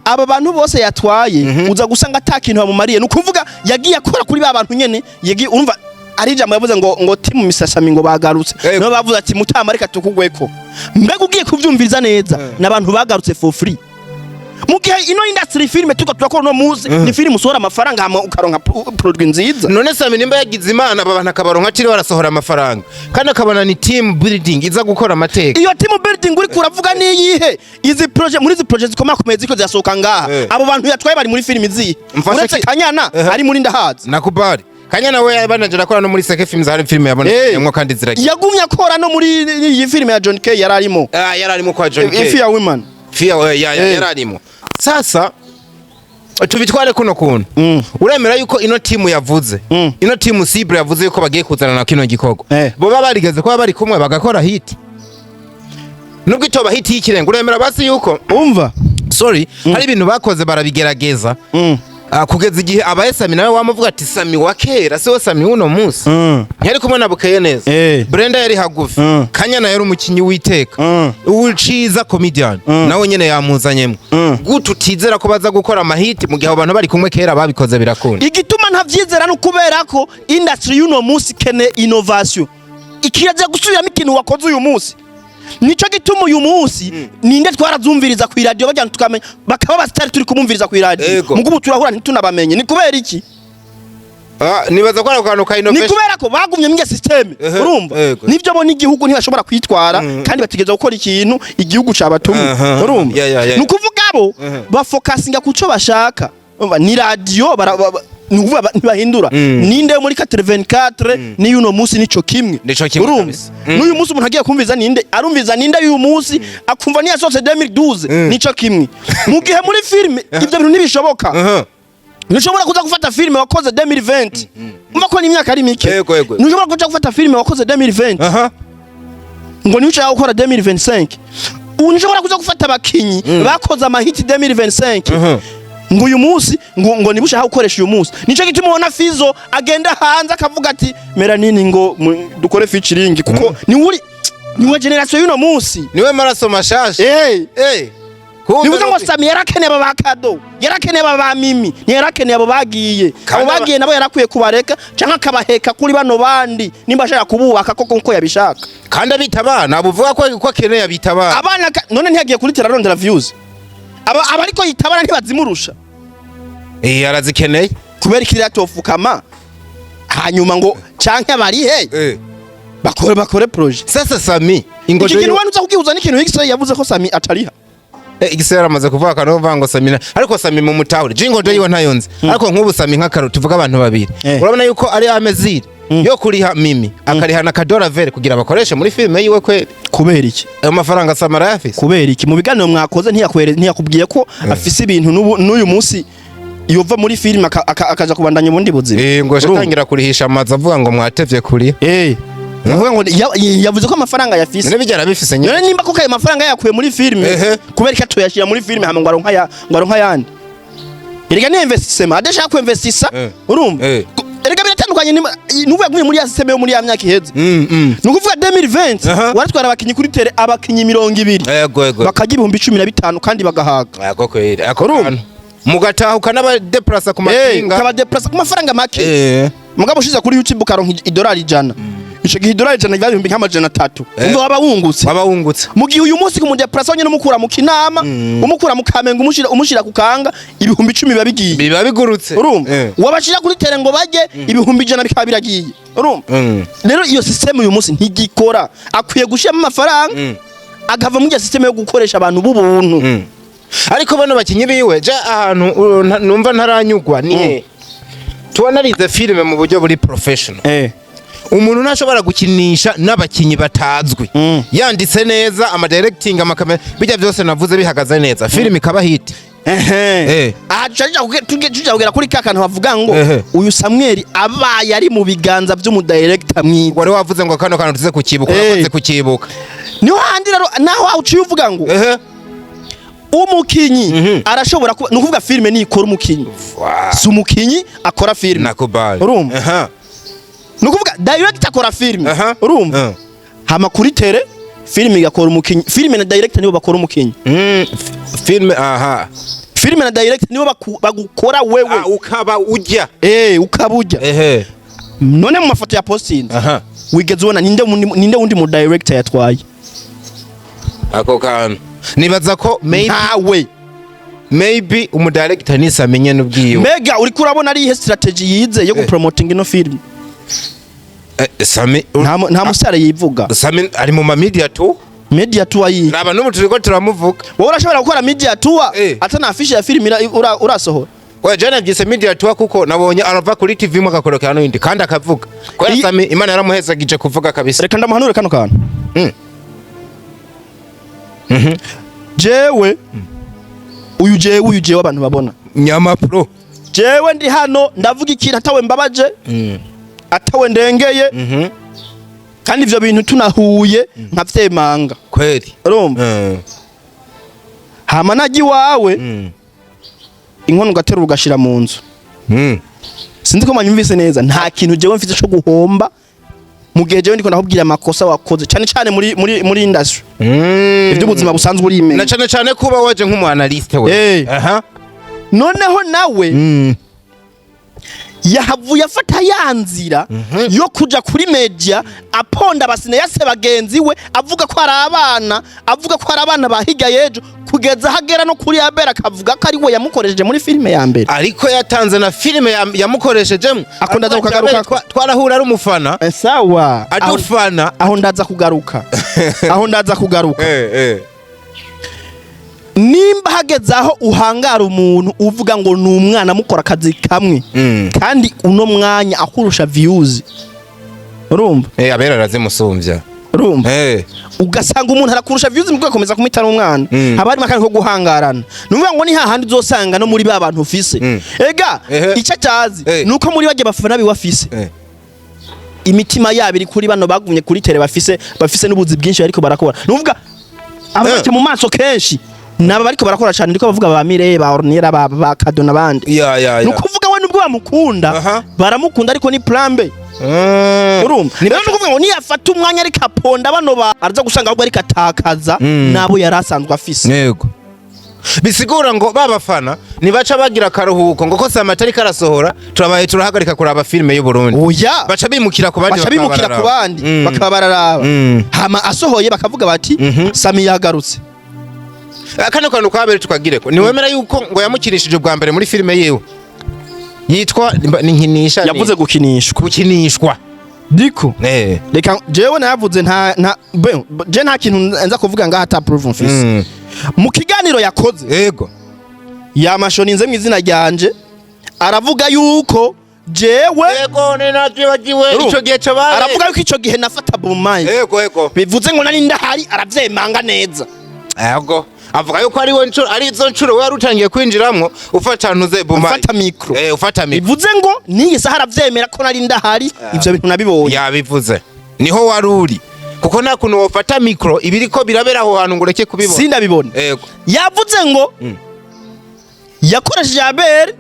aba bantu bose yatwaye, uza gusanga ata kintu bamumariye. Ni ukuvuga yagiye akora kuri ba bantu nyene yagiye. Urumva ari ijambo yavuze ngo team Misasami ngo bagarutse. Nibo bavuze ati: "Mutama, reka tukugweko." Mbega ugiye kuvyumviriza neza, n'abantu bagarutse for free, mu gihe ino industry filime turiko turakora uno munsi ni filime usohora amafaranga hama ukaronka produit nziza. None Sami nimba yagize Imana aba bantu akabaronka akiri barasohora amafaranga, kandi akabona ni team building iza gukora amateka. Iyo team building uriko uravuga niyihe? Izi projet, muri izi projet zikomakomeye ziko zirasohoka ngaha, abo bantu yatwaye bari muri filime izihe? Mfashe Uretse Kanyana ari muri Ndahazi. Nakubali, Kanyana we yabananje arakora no muri Seke Films, hari filime yaboneyemwo kandi ziragira. Yagumye akora no muri iyi filime ya John K yari arimo. Ah, yararimo kwa John K. Fear Women. Fear, ya, yararimo. Sasa tubitware kuno kuntu: uremera yuko ino timu yavuze, ino timu Cible yavuze yuko bagiye kuzana na kino gikorwa, boba barigeze kuba bari kumwe bagakora hit, nubwo itoba hit y'ikirenga, uremera basi yuko, Umva. sorry, hari ibintu bakoze barabigerageza, kugeza igihe abaye Sami nawe wamuvuga ati: "Sami wa kera si we Sami w'uno munsi." Ntiyari kumwe na Bukeye neza. Brenda yari hagufi. Kanyana yari umukinyi w'iteka, uciza comedian nawe nyene yamuzanyemo. Gute utizera ko baza gukora amahiti mu gihe abo bantu bari kumwe kera babikoze birakunda? Igituma ntavyizera ni ukubera ko industry y'uno munsi ikene innovation, ikiraza gusubiramo ikintu wakoze uyu munsi. Nico gituma uyu munsi ninde twarazumviriza ku iradiyo bajya tukamenya, bakaba abasitari turi kumumviriza ku iradiyo, mugubu turahura ntitunabamenye. Ni kubera iki? Nibaza ko ari akantu ka Ni innovation. kubera ko bagumye muri système. Urumva? Nivyo bo n'igihugu ntibashobora kwitwara, kandi bategereza gukora ikintu igihugu cabatumye. Urumva? Yeah. Ni ukuvuga bo bafokasinga ku co bashaka. Urumva, ni radiyo ni ukuvuga ntibahindura. Ninde yo muri 84 n'iy'uno munsi nico kimwe. Nico kimwe Urumva? kabisa. N'uyu munsi umuntu agiye kumviza ninde, arumviza ninde y'uyu munsi, akumva niyasohotse 2012, nico kimwe. Mu gihe muri filime ivyo bintu ntibishoboka. Ntushobora kuza gufata filime wakoze 2020, umva ko n'imyaka ari mike. Yego, yego. Ntushobora kuja gufata filime wakoze 2020 ngo niyo ushaka gukora 2025. Ushobora kuza gufata abakinyi bakoze amahiti 2025 ngo uyu munsi ngo niba ushaka gukoresha uyu munsi. Nico gituma ubona Fizo agenda hanze akavuga ati Melanini ngo dukore featuring, kuko ni uri niwe generation y'uno munsi. Niwe maraso mashasha. Kumbe Nibuze ngo Sami yarakeneye aba ba Kado, yarakeneye aba ba Mimi, ntiyarakeneye abo bagiye. Abo bagiye nabo yarakwiye kubareka canke akabaheka kuri bano bandi nimba ashaka kububaka koko nkuko yabishaka. Kandi abita abana, buvuga ko akeneye abita abana. Abana none ntiyagiye kuri terrain arondera views? Aba ariko yitabana ntibazimurusha? Arazikeneye. Kubera ikiriya tofukama hanyuma ngo canke barihe bakore projet. Sasa Sami Iki ingojo kintu wani uza kugihuza n'ikintu X yavuze ko Sami atariha. Igise yaramaze kuvuga akantu ngo Sami ariko Sami mu mutahure jingojo yiwe ntayo nzi, ariko nk'ubu Sami nk'akaro tuvuga abantu babiri, urabona yuko ari amezire yo kuriha Mimi, akariha na Kadora Vere kugira bakoreshe muri filime yiwe kwe. Kubera iki? Ayo mafaranga Sami arayafise. Kubera iki? Mu biganiro mwakoze ntiyakubwiye ko afise ibintu n'uyu munsi yova muri filime akaja kubandanya ubundi buzima? Ngo Urumva? atangira kurihisha amazu avuga ngo mwatevye kuriha. Nukuvuga ngo yavuze ko amafaranga yafise. None bijya arabifise nyine. None nimba koko ayo mafaranga yakuye muri filime, kubera ko atoyashira muri filime hama ngo aronka ayandi? Erega ni investissement, adashaka kuinvestisa. Urumva? Erega biratandukanye nuvuga yagumye muri ya système yo muri ya myaka iheze. Ni ukuvuga 2020 waratwara abakinyi kuri terrain, abakinyi 20, Yego. bakarya 15,000 kandi bagahaga. Yego kweli, ako kantu mugatahuka n'abadeplasa ku makinga. Ukabadeplasa ku mafaranga make. Mugabo ushize kuri YouTube ukaronka idolari 100, ico gihe idolari 100 biba 300,000. Umva, waba wungutse. Waba wungutse. Mu gihe uyu munsi kumudeplasa nyene, umukura mu Kinama, umukura mu Kamenge, umushira ku Kanga, 10,000 biba bigiye. Biba bigurutse. Urumva, wabashira kuri terrain ngo barye, 100,000 bikaba biragiye, urumva? Rero iyo système uyu munsi ntigikora. Akwiye gushiramo amafaranga, akava muri iyo système yo gukoresha abantu b'ubuntu. Ariko bano bakinyi biwe ja ahantu numva ntaranyugwa ni he tubanarize filime mu buryo buri professional. Umuntu ntashobora gukinisha n'abakinyi batazwi. Yanditse neza, ama directing, amakamera, bijya byose navuze bihagaze neza, filime ikaba hit. Aha tuja kugera kuri ka kantu bavuga ngo uyu Samuel abaye ari mu biganza vy'umudirector mwiza. Wari wavuze ngo kano kantu tuze kukibuka. Urakoze kukibuka. Niho handi rero naho uciye uvuga ngo umukinyi arashobora kuba, ni ukuvuga filime nikora umukinyi, si umukinyi akora filime. Nakubali. Urumva? Ni ukuvuga director akora filime. Urumva? Hama kuri terrain filime igakora umukinyi. Filime na director nibo bakora umukinyi. Filime, aha. Filime na director nibo bagukora wewe. Ah, ukaba ujya. Ukaba ujya. None mu mafoto ya posting wigeze ubona ninde wundi mu director yatwaye? Ako kantu nibaza ko maybe Ntawe. maybe umudirector nise amenye n'ubwiwe. Mbega uriko urabona ari ihe strategy yize yo gupromoting ino film? Sami Nta musare yivuga. Sami ari mu ma media tour. Media tour yi? Raba n'ubu turiko turamuvuga. Wowe urashobora gukora media tour ata na affiche ya film urasohora. Oya, jana nabyise media tour kuko nabonye arava kuri TV imwe agakorokera n'indi kandi akavuga. Kubera Sami Imana yaramuhezagije kuvuga kabisa. Reka ndamuhanure kano kantu. Jewe uyu jewe abantu babona Nyama Pro. Jewe ndi hano ndavuga ikintu atawe mbabaje, atawe ndengeye, kandi ivyo bintu tunahuye nkavyemanga. Kweli. Urumva? Hama najya iwawe, inkono ugaterura ugashira mu nzu. Sinzi ko mwanyumvise neza. Nta kintu jewe mfise co guhomba mu gihe jewe ndiko ndakubwira amakosa wakoze, cyane cyane muri industry. Iby'ubuzima busanzwe urimenya. Na cane cane kuba waje nk'umu analyste we. Noneho nawe yahavuye afata ya nzira yo kuja kuri media aponda abasine yase bagenzi we, avuga ko ari abana, avuga ko ari abana bahiga yejo, kugeza hagera no kuri Abera akavuga ko ari we yamukoresheje muri filime ya mbere. Ariko yatanze na filime yamukoreshejemo. Ako ndaza kukagarukako. Twarahura ari umufana. Sawa. Adufana. Aho ndaza kugaruka, aho ndaza kugaruka. Nimba hageze aho uhangara umuntu uvuga ngo ni umwana mukora akazi kamwe, kandi uno mwanya akurusha views, urumva? Abera arazimusumbya. Urumva? Ugasanga umuntu arakurusha views mu gukomeza kumwita n'umwana, haba harimo akantu ko guhangarana. Ni ukuvuga ngo ni hahandi uzosanga no muri ba bantu ufise. Ega icyo atazi ni uko muri bajya bafana biwe afise, imitima yabo iri kuri bano bagumye kuri terrain, bafise n'ubuzi bwinshi ariko barakora. Ni ukuvuga Ababaca mu maso kenshi naba bariko barakora cyane, ndiko bavuga ba Mire, ba Ornera, ba Kado n'abandi. Ya ya Ni ya. ukuvuga we nubwo bamukunda, baramukunda ariko ni plan B. Urumva rero, ni ukuvuga ngo niyafata umwanya ariko aponda bano ba araza gusanga ahubwo ariko atakaza nabo yari asanzwe afise. Yego, bisigura ngo babafana ntibaca bagira akaruhuko ngo ko Sami atariko arasohora, turabaye turahagarika kuraba filime y'u Burundi. Oya. Baca bimukira ku bandi. Baca bimukira ku bandi, bakaba bararaba. Hama asohoye bakavuga bati: "Sami yagarutse." Kano kantu kabere tukagireko, niwemera yuko ngo yamukinishije ubwa mbere muri filime yiwe yitwa ni nkinisha Yavuze gukinishwa. Gukinishwa. Diko. Reka jewe nayavuze, nta je nta kintu nza kuvuga ngaha ata proof mfise. Mu kiganiro yakoze, yamashoninze mu izina ryanje, aravuga yuko jewe Yego, ni navyibagiwe. Urumva? Ico gihe cabaye. Aravuga yuko ico gihe nafata bumayi. yego yego Bivuze ngo nari ndahari, aravyemanga neza. Yego, avuga yuko ari we ncuro, ari izo ncuro we wari utangiye kwinjiramwo ufata ntuze bumayi. Ufata micro. Ufata micro. Bivuze ngo n'iyi saha aravyemera ko nari ndahari, ivyo bintu nabibonye. Yabivuze, niho wari uri, kuko nta kuntu wofata micro ibiriko birabera aho hantu ngo ureke kubibona. Sindabibona. Yavuze ngo yakoresheje Abel.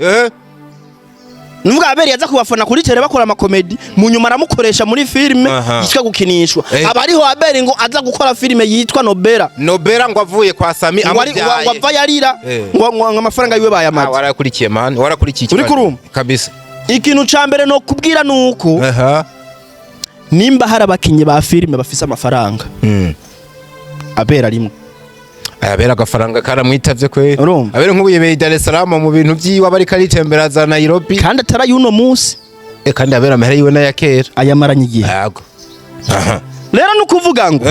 Nuvuga Abel yaza kubafana kuri tele bakora amakomedi, mu nyuma aramukoresha muri filime yitwa gukinishwa. Aba ariho Abel ngo aza gukora filime yitwa Nobera. Nobera, ngo avuye kwa Sami. Ngo ari ngo Amubyaye. ava yarira ngo amafaranga yiwe bayamaze. Warakurikiye man, warakurikiye. Uri Ikibazo. kurumva? Kabisa. Ikintu ca mbere no kubwira nuko nimba hari abakinyi ba filime bafise amafaranga, Abel arimwo. Abera agafaranga karamwitavye kwe. Urumva? Abera nk'ubu yibeye i Dar es Salaam mu bintu vyiwe, aba ariko aritembera za Nairobi. Kandi atari y'uno munsi. Kandi abera amahera yiwe n'aya kera. Ayamaranye igihe. Yego, aha. Rero ni ukuvuga ngo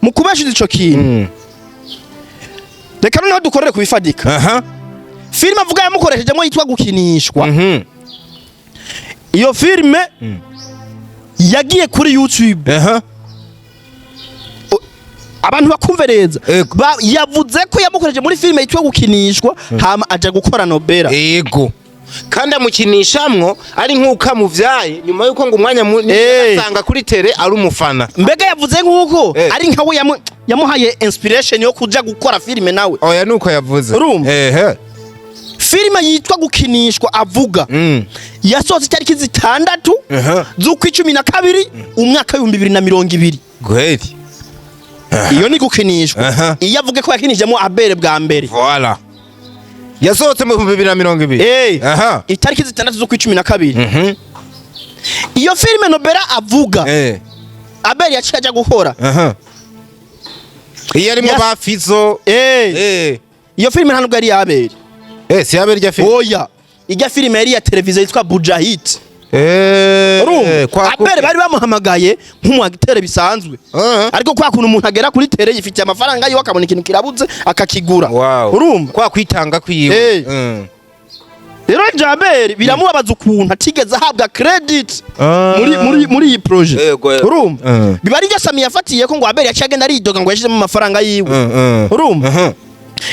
mu kubeshuza ico kintu, reka noneho dukorere kubifadika. Filime avuga yamukoreshejemo yitwa gukinishwa, iyo filime yagiye kuri YouTube, abantu bakumve neza. Yavuze ko yamukoresheje muri filime yitwa gukinishwa, hama aja gukora Nobera. Ego, kandi amukinishamwo ari nk'uko amuvyaye, nyuma yuko ngo umwanya munini asanga kuri tele ari umufana. Mbega yavuze nk'uko ari nkawe yamuhaye inspiration yo kuja gukora filime nawe. Oya, nuko yavuze. Urumva? Ehe. Filime yitwa gukinishwa avuga yasohotse itariki 6 z'ukwa 12 umwaka w'2020. Gweri. Iyo ni gukinishwa. Iyo avuge ko yakinishijemo Abel bwa mbere. Voilà, yasohotse mu 2020. Itariki 6 z'ukwa 12. Iyo filime Nobera avuga Abel yaciye aja gukora, Iyo arimo ba Fizo. Iyo filime nta nubwo yari iya Abel. Si Abel rya filime. Oya, ijya filime yari iya televiziyo yitwa Bujahit. Urumva? Kwa Abel bari bamuhamagaye nk'umu acteur bisanzwe, ariko kwa kuntu umuntu agera kuri tele yifitiye amafaranga yiwe, akabona ikintu kirabuze akakigura. Urumva? Kwa kwitanga kwiwe. Rero Jabel biramubabaza ukuntu atigeze ahabwa credit muri iyi projet. Yego, yego. Urumva? Biba ari byo Sami yafatiye ko ngo Abel yaciye agenda aridoga ngo yashizemo amafaranga yiwe. Urumva?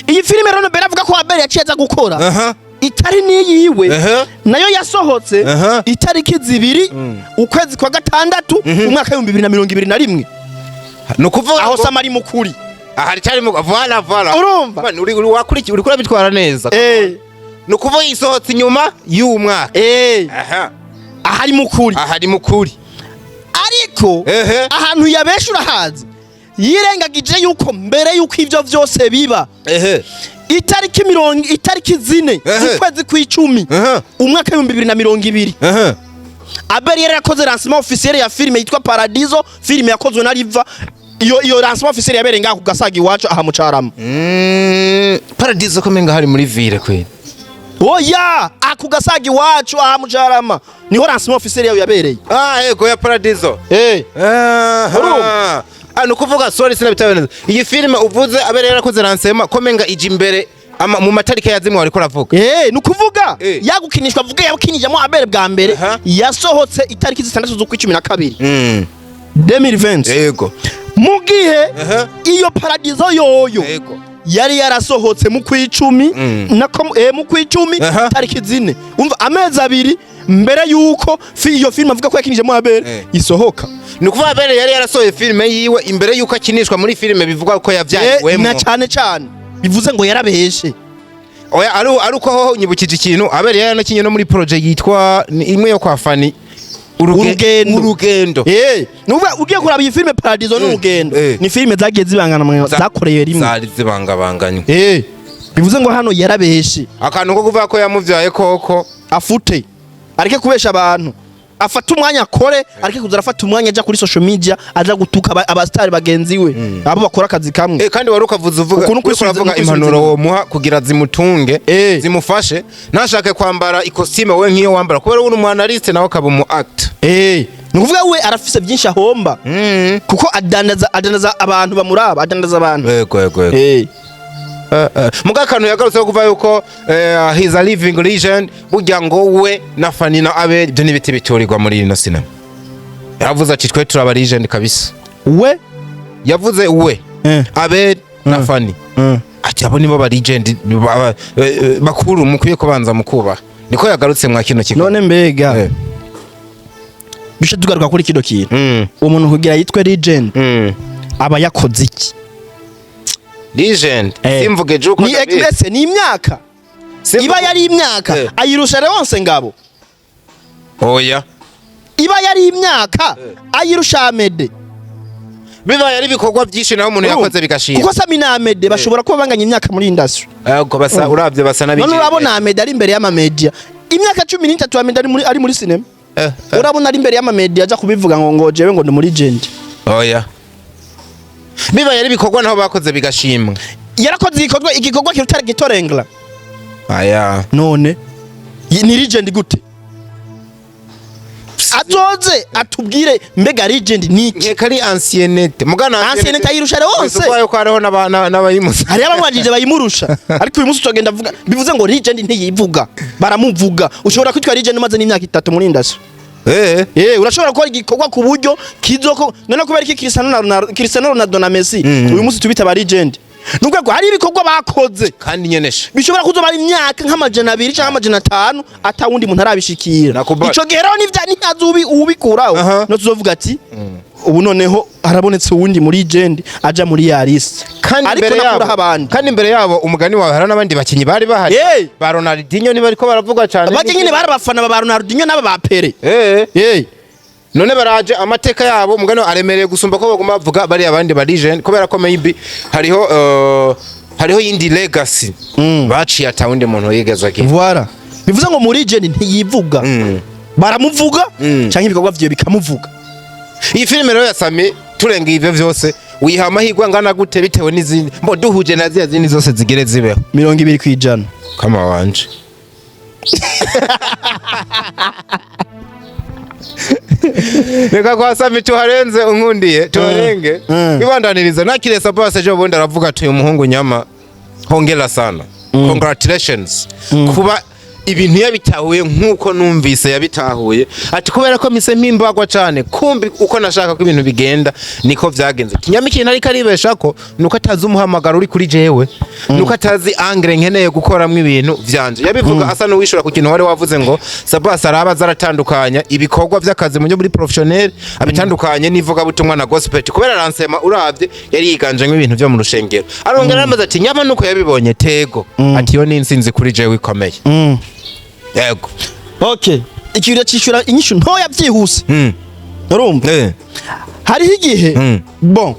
Iyi filime rero Nobera avuga ko Abel yaciye aza gukora itari n'iyiwe, nayo yasohotse itariki 2 ukwezi kwa gatandatu umwaka w'2021. Ni ukuvuga Aho ngo Sama ari mukuri. Aha cyari mu voilà voilà. Urumva? Man, uri wakurikiye, uri kurabitwara neza. Ni ukuvuga isohotse inyuma y'uwo mwaka. Ahari mukuri. Aha ari mukuri. Ariko ahantu yabesha urahazi, yirengagije yuko mbere yuko ivyo vyose biba, itariki 4 z'ukwezi kw'icumi umwaka w'2020, Abel yari yakoze lancement officiel ya filime yitwa Paradiso, filime yakozwe na Riva. Iyo lancement officiel yabereye ngaho ku Gasaga iwacu aha mu Carama. Paradiso ko menga hari muri ville kweli. Oya, aku Gasaga iwacu aha mu Carama niho lancement officiel yayo yabereye. Ah, yego, ya Paradiso. Urumva? Ah, ni ukuvuga, sorry, sinabitawe neza. Iyi filime uvuze Abel yarakoze lancement ko menga ije imbere mu matariki ya zimwe wariko uravuga. Ni ukuvuga yagukinishwa avuga yakinijemo Abel bwa mbere yasohotse itariki 6 z'ukwa 12 2020, mu gihe iyo Paradiso yoyo yari yarasohotse mu kwicumi, nako mu kwicumi, tariki 4. Umva, amezi 2 mbere yuko iyo filime avuga ko yakinijemo Abel isohoka. Ni ukuvuga Abel yari yarasohoye filime yiwe imbere yuko akinishwa muri filime bivugwa ko yavyariwemo. Na cane cane, bivuze ngo yarabeshe. Oya, ari uko hoho nyibukije ikintu. Abel yari yanakinye no muri projet yitwa ni imwe yo kwa Fani. Urugendo. Urugendo. Nuvuga ugiye kuraba iyi filime Paradiso n'Urugendo, ni filime zagiye zibangana zakoreye rimwe. Zari zibangabanganywe. Bivuze ngo hano yarabeshe. Akantu ko kuvuga ko yamuvyaye koko. Afute, areke kubesha abantu, afate umwanya akore, areke kuza arafata umwanya aja kuri social media, aja gutuka abastari bagenzi we, abo bakora akazi kamwe. Kandi wari ukavuze uvuga Ukuntu uriko uravuga kwisubiza impanuro womuha kugira zimutunge, zimufashe, ntashake kwambara ikositime we nk'iyo wambara, kubera uri umu analyste nawe akaba umu actor. Ni ukuvuga we arafise byinshi ahomba, kuko adandaza abantu bamuraba, adandaza abantu. Yego. Muga akantu yagarutseho kuva yuko he's a living legend, burya ngo we na Fani na Abel ibyo n'ibiti biturirwa muri ino sinema. Yaravuze ati: "Twe turaba legend kabisa." We? Yavuze we, Abel na Fani, ati: "Abo nibo ba legend bakuru mukwiye kubanza mukubaha." Niko yagarutse mwa kino kigo. None mbega bishe tugaruka kuri kino kintu, uwo muntu kugira yitwe legend aba yakoze iki? Legend, simvuge juko Ni mbese ni imyaka iba yari imyaka ayirusha Leonce Ngabo? Oya. Iba yari imyaka ayirusha Amede? Bibaye ari ibikorwa byinshi naho umuntu yakoze bigashima. Kuko Sami na Amede bashobora kuba banganya imyaka muri industry. Yego, basa, uravye basa None n'abigeme. urabona Amede ari imbere y'amamedia, imyaka 13 Amede ari muri cinema, urabona ari imbere y'amamedia aja kubivuga ngo jewe ngo ndi muri legend? Oya, bibaye ari ibikorwa naho bakoze bigashimwa. Yarakoze igikorwa kiruta gitorengla? Aya. None ni legend gute? Azoze atubwire, mbega legend ni iki? Nkeka ari anciennité, mugana. Anciennité ayirusha Leonce. Uko hariho n'abayimusa. Hariho abamwajije bayimurusha, ariko uyu munsi utogenda avuga. Bivuze ngo legend ntiyivuga, baramuvuga. Ushobora kwitwa legend umaze n'imyaka 3 muri industry. Urashobora gukora igikorwa ku buryo kizoko. None kubera iki Cristiano Ronaldo na Messi uyu munsi tubita ba legend? Nubwo ko hari ibikorwa bakoze Kandi nyenesha bishobora kuzoba ari imyaka nk'200 cyangwa 500 ata wundi muntu arabishikira. Nakubali. Ico gihe rero nivya ntihazubi ubikuraho, no tuzovuga ati ubu noneho harabonetse uwundi muri legend aja muri ya list. Kandi Ariko imbere nakuraho yabo abandi. Kandi imbere yabo, umugani wawe, hari n'abandi bakinyi bari bahari. Ba Ronaldinho niba ariko baravuga cyane. Bajya nyine bari abafana ba Ronaldinho n'aba ba Pele. None baraje, amateka yabo, umugani wawe, aremereye gusumba ko baguma bavuga bari abandi ba legend, kubera ko maybe hariho yindi legacy baciye ata wundi muntu yigeze agira. Voilà, bivuze ngo muri legend ntiyivuga, baramuvuga canke ibikorwa vyiwe bikamuvuga. Iyi filime rero ya Sami, turenga ivyo vyose, wiha amahirwe angana gute bitewe n'izindi mbo duhuje na ziriya zindi zose zigere zibeho? 20%. Kama wanje. Reka kwa Sami tuharenze, unkundiye tuharenge. Ibandaniriza nakire Sabas ejo bundi aravuga ati: "Uyu muhungu nyama, hongera sana, congratulations kuba ibintu yabitahuye nk'uko numvise yabitahuye." Ati: "Kubera ko mise mpimbagwa cane, kumbi uko nashaka ko ibintu bigenda niko vyagenze." Kinyama ikintu ariko aribesha ko nuko atazi umuhamagaro uri kuri jewe, nuko atazi angle nkeneye gukoramwo ibintu vyanje. Yabivuga asa n'uwishura ku kintu wari wavuze ngo Sabas araba zaratandukanya ibikorwa vy'akazi mu muri professionnel, abitandukanye n'ivugabutumwa na gospel, kubera lancement uravye yari yiganjemwo ibintu vyo mu rushengero. Arongera aramaze ati: "Nyama nuko yabibonye tego." Ati: "Iyo ni intsinzi kuri jewe ikomeye." Yego. Okay, ikintu cishura inyishu ntoya byihuse. Urumva, hariho igihe bon,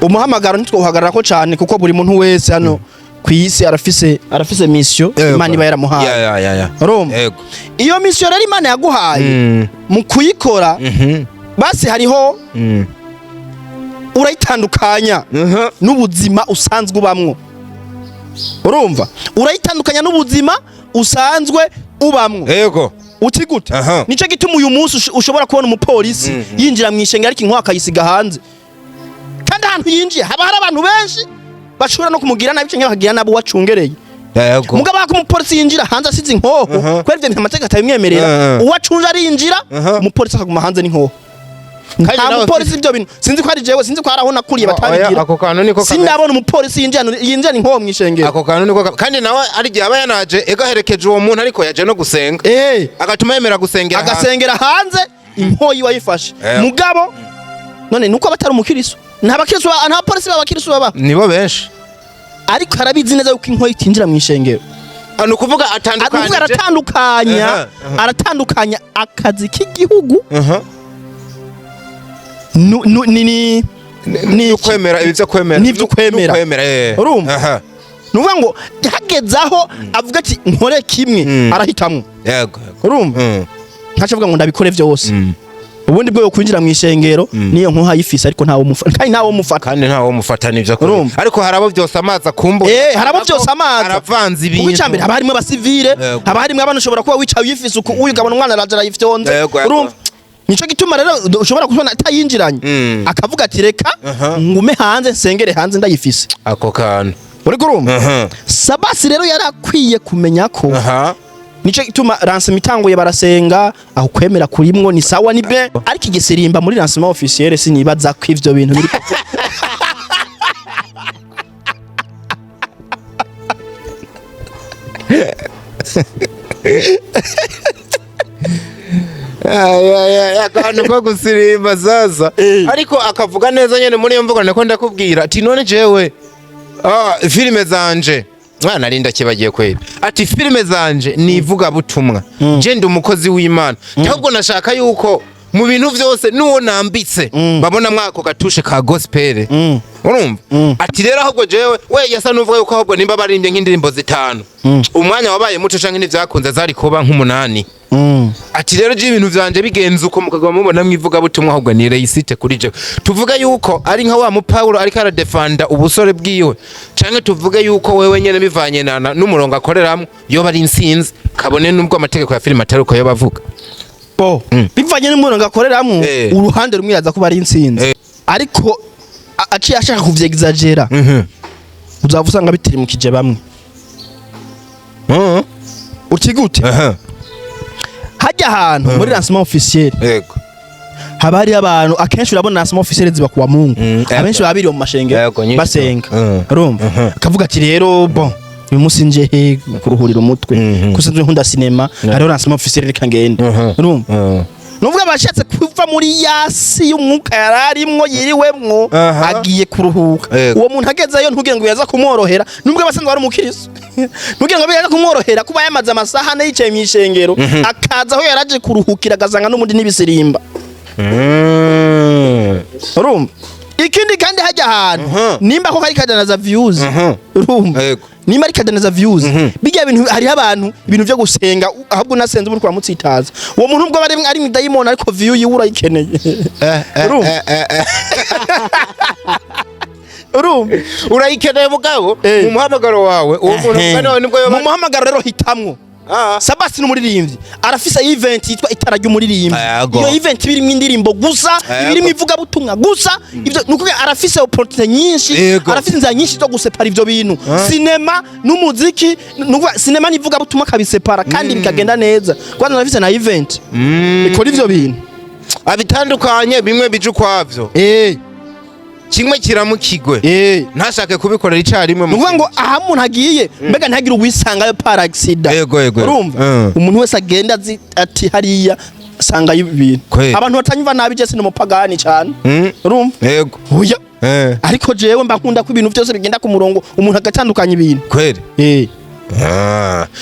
umuhamagaro ntitwuhagarara ko cyane, kuko buri muntu wese hano ku isi arafise mission Imana iba yaramuhaye. Ya. Urumva? Yego. Iyo mission rero Imana yaguhaye, mu kuyikora, basi hariho urayitandukanya n'ubuzima usanzwe ubamwo. Urumva, urayitandukanya n'ubuzima usanzwe ubamwo. Uti gute? Nico gituma uyu munsi ushobora kubona umupolisi yinjira mu ishengero, ariko inkuba akayisiga hanze, kandi ahantu yinjiye haba hari abantu benshi bashobora no kumugira nabi canke bakagira nabi uwacungereye. Mugabo ako umupolisi yinjira hanze asize inkoho, kubera ivyo bintu amategeko atabimwemerera, uwacunje arinjira, umupolisi akaguma hanze n'inkoho. Nta Kandi nawe- mupolisi ibyo bintu, sinzi ko ari jewe, sinzi ko hari aho nakuriye Oya, batabigira. Ako kantu niko kameze. Sindabona umupolisi yinjirana inkoho mw'ishengero. Ako kantu niko kandi nawe ari igihe aba yanaje ego aherekeje uwo muntu, ariko yaje no gusenga, agatuma yemera gusengera hanze. Agasengera hanze, inkoho yiwe ayifashe. Mugabo none nuko aba atari umukirisu, nta bakirisu nta polisi b'abakirisu baba. Nibo benshi. Ariko arabizi neza yuko inkoho itinjira mw'ishengero. Ah, ni ukuvuga Ukuvuga atandukanije. Aratandukanya. Aha, aha. Aratandukanya akazi k'igihugu ni iki? Kwemera ibi byo kwemera. N'ibyo kwemera. N'ukwemera, eh. Urumva? Aha. Ni ukuvuga ngo hageze aho avuga ati nkore kimwe, arahitamwo. Urumva? Ntaco avuga ngo ndabikore vyose. Ubundi bwo kwinjira mu ishengero niyo nkoha ayifise, ariko ntawe umufata, kandi ntawe umufata. Kandi ntawe mufata nivyo kure. Urumva? Ariko hari abo byose amazi akumbura. Hari abo byose amazi. Aravanze Kuko ibintu. icambere haba harimwo abasivile, haba harimwo abana, ushobora kuba wicaye uyifise uku, uyu ukabona umwana araje arayifyonze. Yego. Urumva, nico gituma rero ushobora kubona atayinjiranye, akavuga ati reka ngume hanze, nsengere hanze ndayifise. Ako kantu. Uriko urumva? Sabasi rero yarakwiye kumenya ko nico gituma lancement itanguye barasenga, aho kwemera kurimwo ni sawa, ni bien, ariko igisirimba muri lancement officiel sinibaza ko ivyo bintu biri. Ay, ay, ay, akantu ko gusirimba sasa. Ariko akavuga neza nyene muri iyo mvugo nako ndakubwira ati none jewe filime zanje mwana nari ndakibagiye kweli, ati filime zanje ni ivugabutumwa, je ndi umukozi w'Imana, ahubwo nashaka yuko mu bintu vyose nuwo nambitse babona mwako gatushe ka gospel. Urumva ati rero ahubwo jewe we yasa nuvuga yuko ahubwo nimba baririmbye nk'indirimbo zitanu, umwanya wabaye muto canke ntivyakunze, zari kuba nk'umunani. Ati rero je ibintu vyanje bigenze uko mukaguma mubona mwivuga butumwa, ahubwo ni réussite kuri je. Tuvuge yuko ari nka wa mu Paulo ariko aradefanda ubusore bwiwe, canke tuvuge yuko wewe nyene bivanye n'umurongo akoreramwo yoba ari insinzi, kabone nubwo amategeko ya filime atari uko yoba avuga? Bo bivanye n'umurongo akoreramwo, uruhande rumwe yaza kuba ari intsinzi, ariko aciye ashaka kuvyexagera, uzava usanga bitirimukije bamwe. Uti gute? Hajya ahantu muri lancement officiel haba hariyo abantu akenshi, urabona lancement officiel ziba kuwa Mungu, abenshi baba biriwe mu mashengero Yego, nyinshi. basenga. Urumva, akavuga ati rero bon, uyu munsi nje he kuruhurira umutwe, kuko nzwe nkunda cinéma, hariho lancement officiel, reka ngende. Urumva, nuvuga abashatse kuva muri yasi y'umwuka yararimwo yiriwemwo, agiye kuruhuka. Uwo muntu agezeyo, ntugire ngo yaza kumworohera, nubwo abasanzwe ari umukiristo, ntugire ngo yaza kumworohera kuba yamaze amasaha ane yicaye mu ishengero, akaza aho yaraje kuruhukira agasanga n'ubundi n'ibisirimba. Urumva, ikindi kandi hajya ahantu nimba ko kari kadanaza views, urumva, nimba ari kadanaza views, bijya bintu hariho abantu ibintu byo gusenga, ahubwo unasenze uri kuramutsitaza uwo muntu, ubwo ari mu dayimoni, ariko view yiwe urayikeneye. Urumva? Urumva? Urayikeneye mugabo mu muhamagaro wawe uwo muntu kandi wawe nibwo yoba Mu muhamagaro rero hitamwo. Sabasi n'umuririmbyi, arafise event yitwa Itara ry'Umuririmbyi. Iyo event iba irimwo indirimbo gusa, iba irimwo ivugabutumwa gusa. Ivyo ni ukuvuga arafise opportunity nyinshi, arafise inzira nyinshi zo gusepara ivyo bintu, sinema n'umuziki. Ni ukuvuga sinema n'ivugabutumwa akabisepara kandi bikagenda neza, kwanza arafise na event ikora ivyo bintu. Abitandukanye, bimwe bije ukwavyo, kimwe kiramukigwe, ntashake kubikorera icarimwe. Ni ukuvuga ngo aha umuntu agiye, mbega ntihagire uwisangayo par accident. Yego, yego. Urumva, umuntu wese agenda azi ati hariya sangayo ibintu. Abantu batanyumva nabi, je sindi umupagani cyane. Urumva? Yego. Oya, ariko jewe mba nkunda ko ibintu byose bigenda ku murongo, umuntu agatandukanya ibintu. Kweli.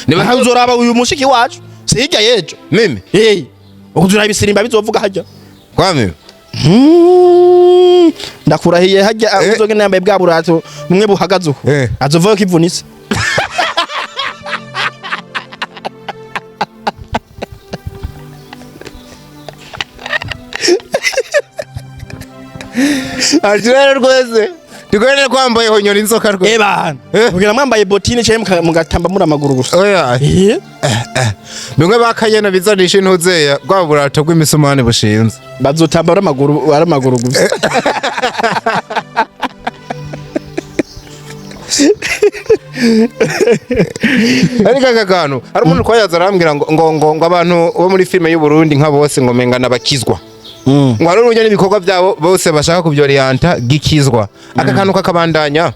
Niba uzoraba uyu mushiki wacu si hirya y'ejo. Mimi. Uzoraba isirimba bizovuga hajya. Kwa mimi. Ndakurahiye hajya uzogenda yambaye bwa burato bumwe buhagaze uko, azovayo kivunitse. Ati rero rwese ndigwene kwambaye honyora inzoka rwese. Ebana, kugira mwambaye botine cyangwa mugatamba muri amaguru gusa. Oya. Bimwe bakanyana bizanisha intuzeya bwa burato bw'imisumani bushinze. Bazotamba ari amaguru gusa. Ariko aka kantu hari umuntu twayaza arambwira ngo abantu bo muri filime y'u Burundi nka bose ngo menga nabakizwa. Ngo hari urujya n'ibikorwa byabo bose bashaka kubyorienta gikizwa, aka kantu kakabandanya.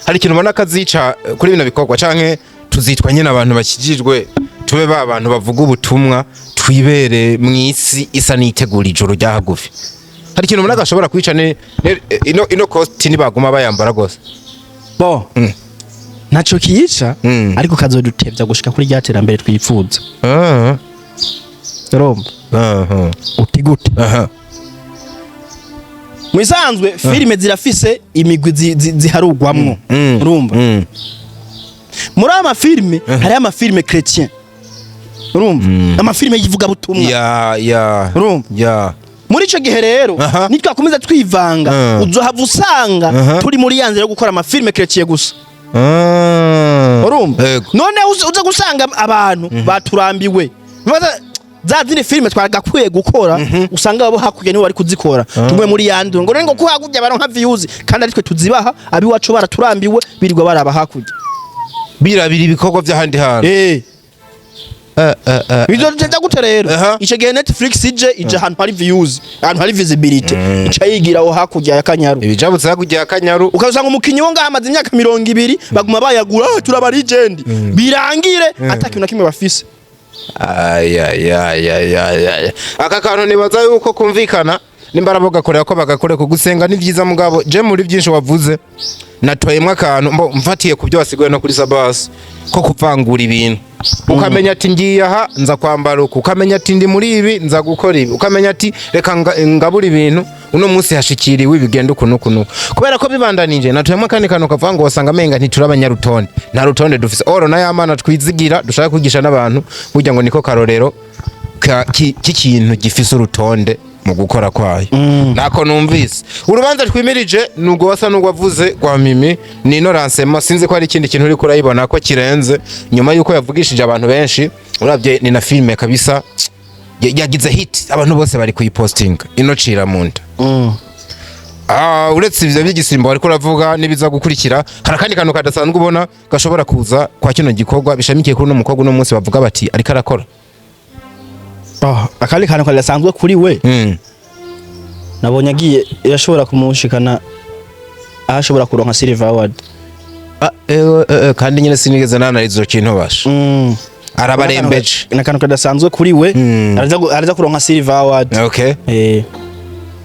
Hari ikintu ubona kazica kuri bino bikorwa, canke tuzitwa nyine abantu bakijijwe, tube ba bantu bavuga ubutumwa, twibere mu isi isa n'itegura ijoro rya hagufi? Hari ikintu ubona gashobora kwica ino costume nibaguma bayambara gose? Bo ntaco kiyica, ariko kazodutevya gushika kuri rya terambere twifuza. Urumva? Aha. Uti gute? Aha. Mu isanzwe filime zirafise imigwi ziharugwamwo. Urumva? Muri aya mafilime hariyo amafilime chrétien, urumva, amafilime y'ivugabutumwa. Urumva? Ya. Muri ico gihe rero, nitwakomeza twivanga, uzohava usanga turi muri ya nzira yo gukora amafilime chrétien gusa. Urumva? Yego. None uza gusanga abantu baturambiwe. Baza- za zindi filime twagakwiye gukora, usanga abo hakurya nibo bari kuzikora, tumwe muri yandi ngo ngo ko hakurya baronka views, kandi aritwe tuzibaha. Abiwacu baraturambiwe, birirwa baraba hakurya. Birabira ibikorwa by'ahandi hantu. Bizoteza gute rero? Ico gihe Netflix ije ahantu hari views, ahantu hari visibility, ica yigira aho hakurya ya Kanyaru. Ibijabutse hakurya ya Kanyaru. Ukasanga umukinyi wo ngaha amaze imyaka 20, baguma bayagura: "Ah, turaba legend", birangire ata kintu na kimwe bafise. Ayayayayaya, aka kantu nibaza yuko kumvikana nimba arabo gakorera ko bagakore ko gusenga ni vyiza, mugabo je muri byinshi wavuze natoyemwo akantu mbo mfatiye ku byo wasiguye no kuri Sabasi ko kuvangura ibintu, ukamenya ati ngiye aha nza kwambara uku, ukamenya ati ndi muri ibi nza gukora ibi, ukamenya ati reka ngabura ibintu uno munsi hashikiriwe bigenda uku nuku nuku, kubera ko bibandanije. Natoyemwo akandi kantu kavuga ngo wasanga amenga ntitura abanyarutonde, nta rutonde dufise oro na yamana twizigira dushaka kwigisha n'abantu, burya ngo niko karorero k'ikintu gifise urutonde mu gukora kwayo. Nako numvise urubanza twimirije nubwo wasa n'ubwo wavuze rwa Mimi ni ino lancement. Sinzi ko hari ikindi kintu uriko urayibona ko kirenze nyuma yuko yavugishije abantu benshi. Uravye ni na filime kabisa yagize hit, abantu bose bari kuyipostinga ino cira munda. Uretse ivyo by'igisimbo wariko uravuga n'ibiza gukurikira, hari akandi kantu kadasanzwe ubona gashobora kuza kwa kino gikorwa bishamikiye kuri uno mukobwa uno munsi bavuga bati ariko arakora? Oh, akandi kantu kadasanzwe kuri we, nabonye agiye yashobora kumushikana aho ashobora kuronka silver award. Ah, kandi nyine sinigeze nanariza ico kintu basha. Arabarembeje. Ni akantu kadasanzwe kuri we. Araza kuronka silver award.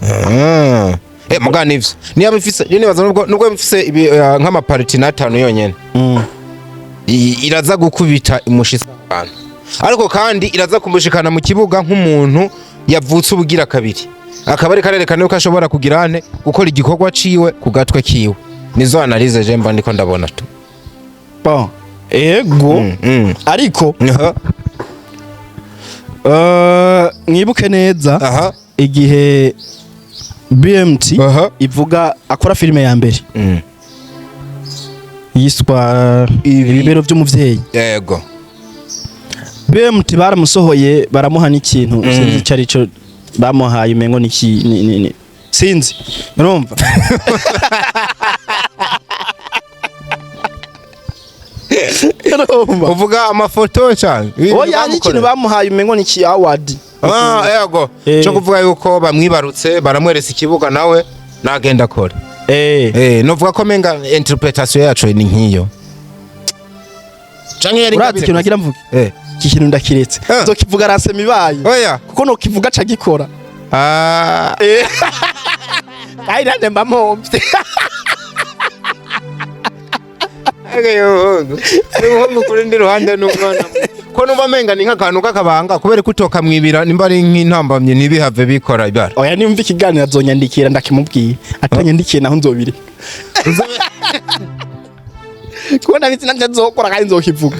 Ah. Muga nivyo niba bifise, je nibaza nubwo bifise ibi, nk'amapariti n'atanu yonyene, iraza gukubita imushitsa abantu, ariko kandi iraza kumushikana mu kibuga nk'umuntu yavutse ubugira kabiri, akaba ariko arerekana yuko ashobora kugira ane gukora igikorwa ciwe ku gatwe kiwe. Nizo analyse je mba ndiko ndabona tu. Bon, ego, ariko mwibuke neza igihe BMT ivuga akora filime ya mbere yiswa Ibibero by'umuvyeyi. BMT baramusohoye, baramuha n'ikintu, sinzi icyo ari cyo bamuhaye, umengo ni iki sinzi, urumva? Urumva? Uvuga amafoto cyane? Oya, ni ikintu bamuhaye, umengo ni iki, award. Ah, yego. Cyo kuvuga yuko bamwibarutse, baramweresa ikibuga, nawe nagenda akora. Novuga ko menga interpretation yacu ni nkiyo canke yari Urazi ingabire ikintu nagira mvuge? Iki kintu ndakiretse. Nzokivuga rasema ibaye, kuko nokivuga aca gikora. Kandi nanjye mba mpomvye. Umuhungu kuri ndi ruhande n'umwana ko numva menga ni nk'akantu k'akabanga, kubera ko utokamwibira nimba ari nk'intambamyi ntibihave bikora ibara. Oya, nimva ikiganiro azonyandikira ndakimubwiye, atanyandikiye naho nzobireka, kuko ndabizi nanje nzokora kandi nzokivuga.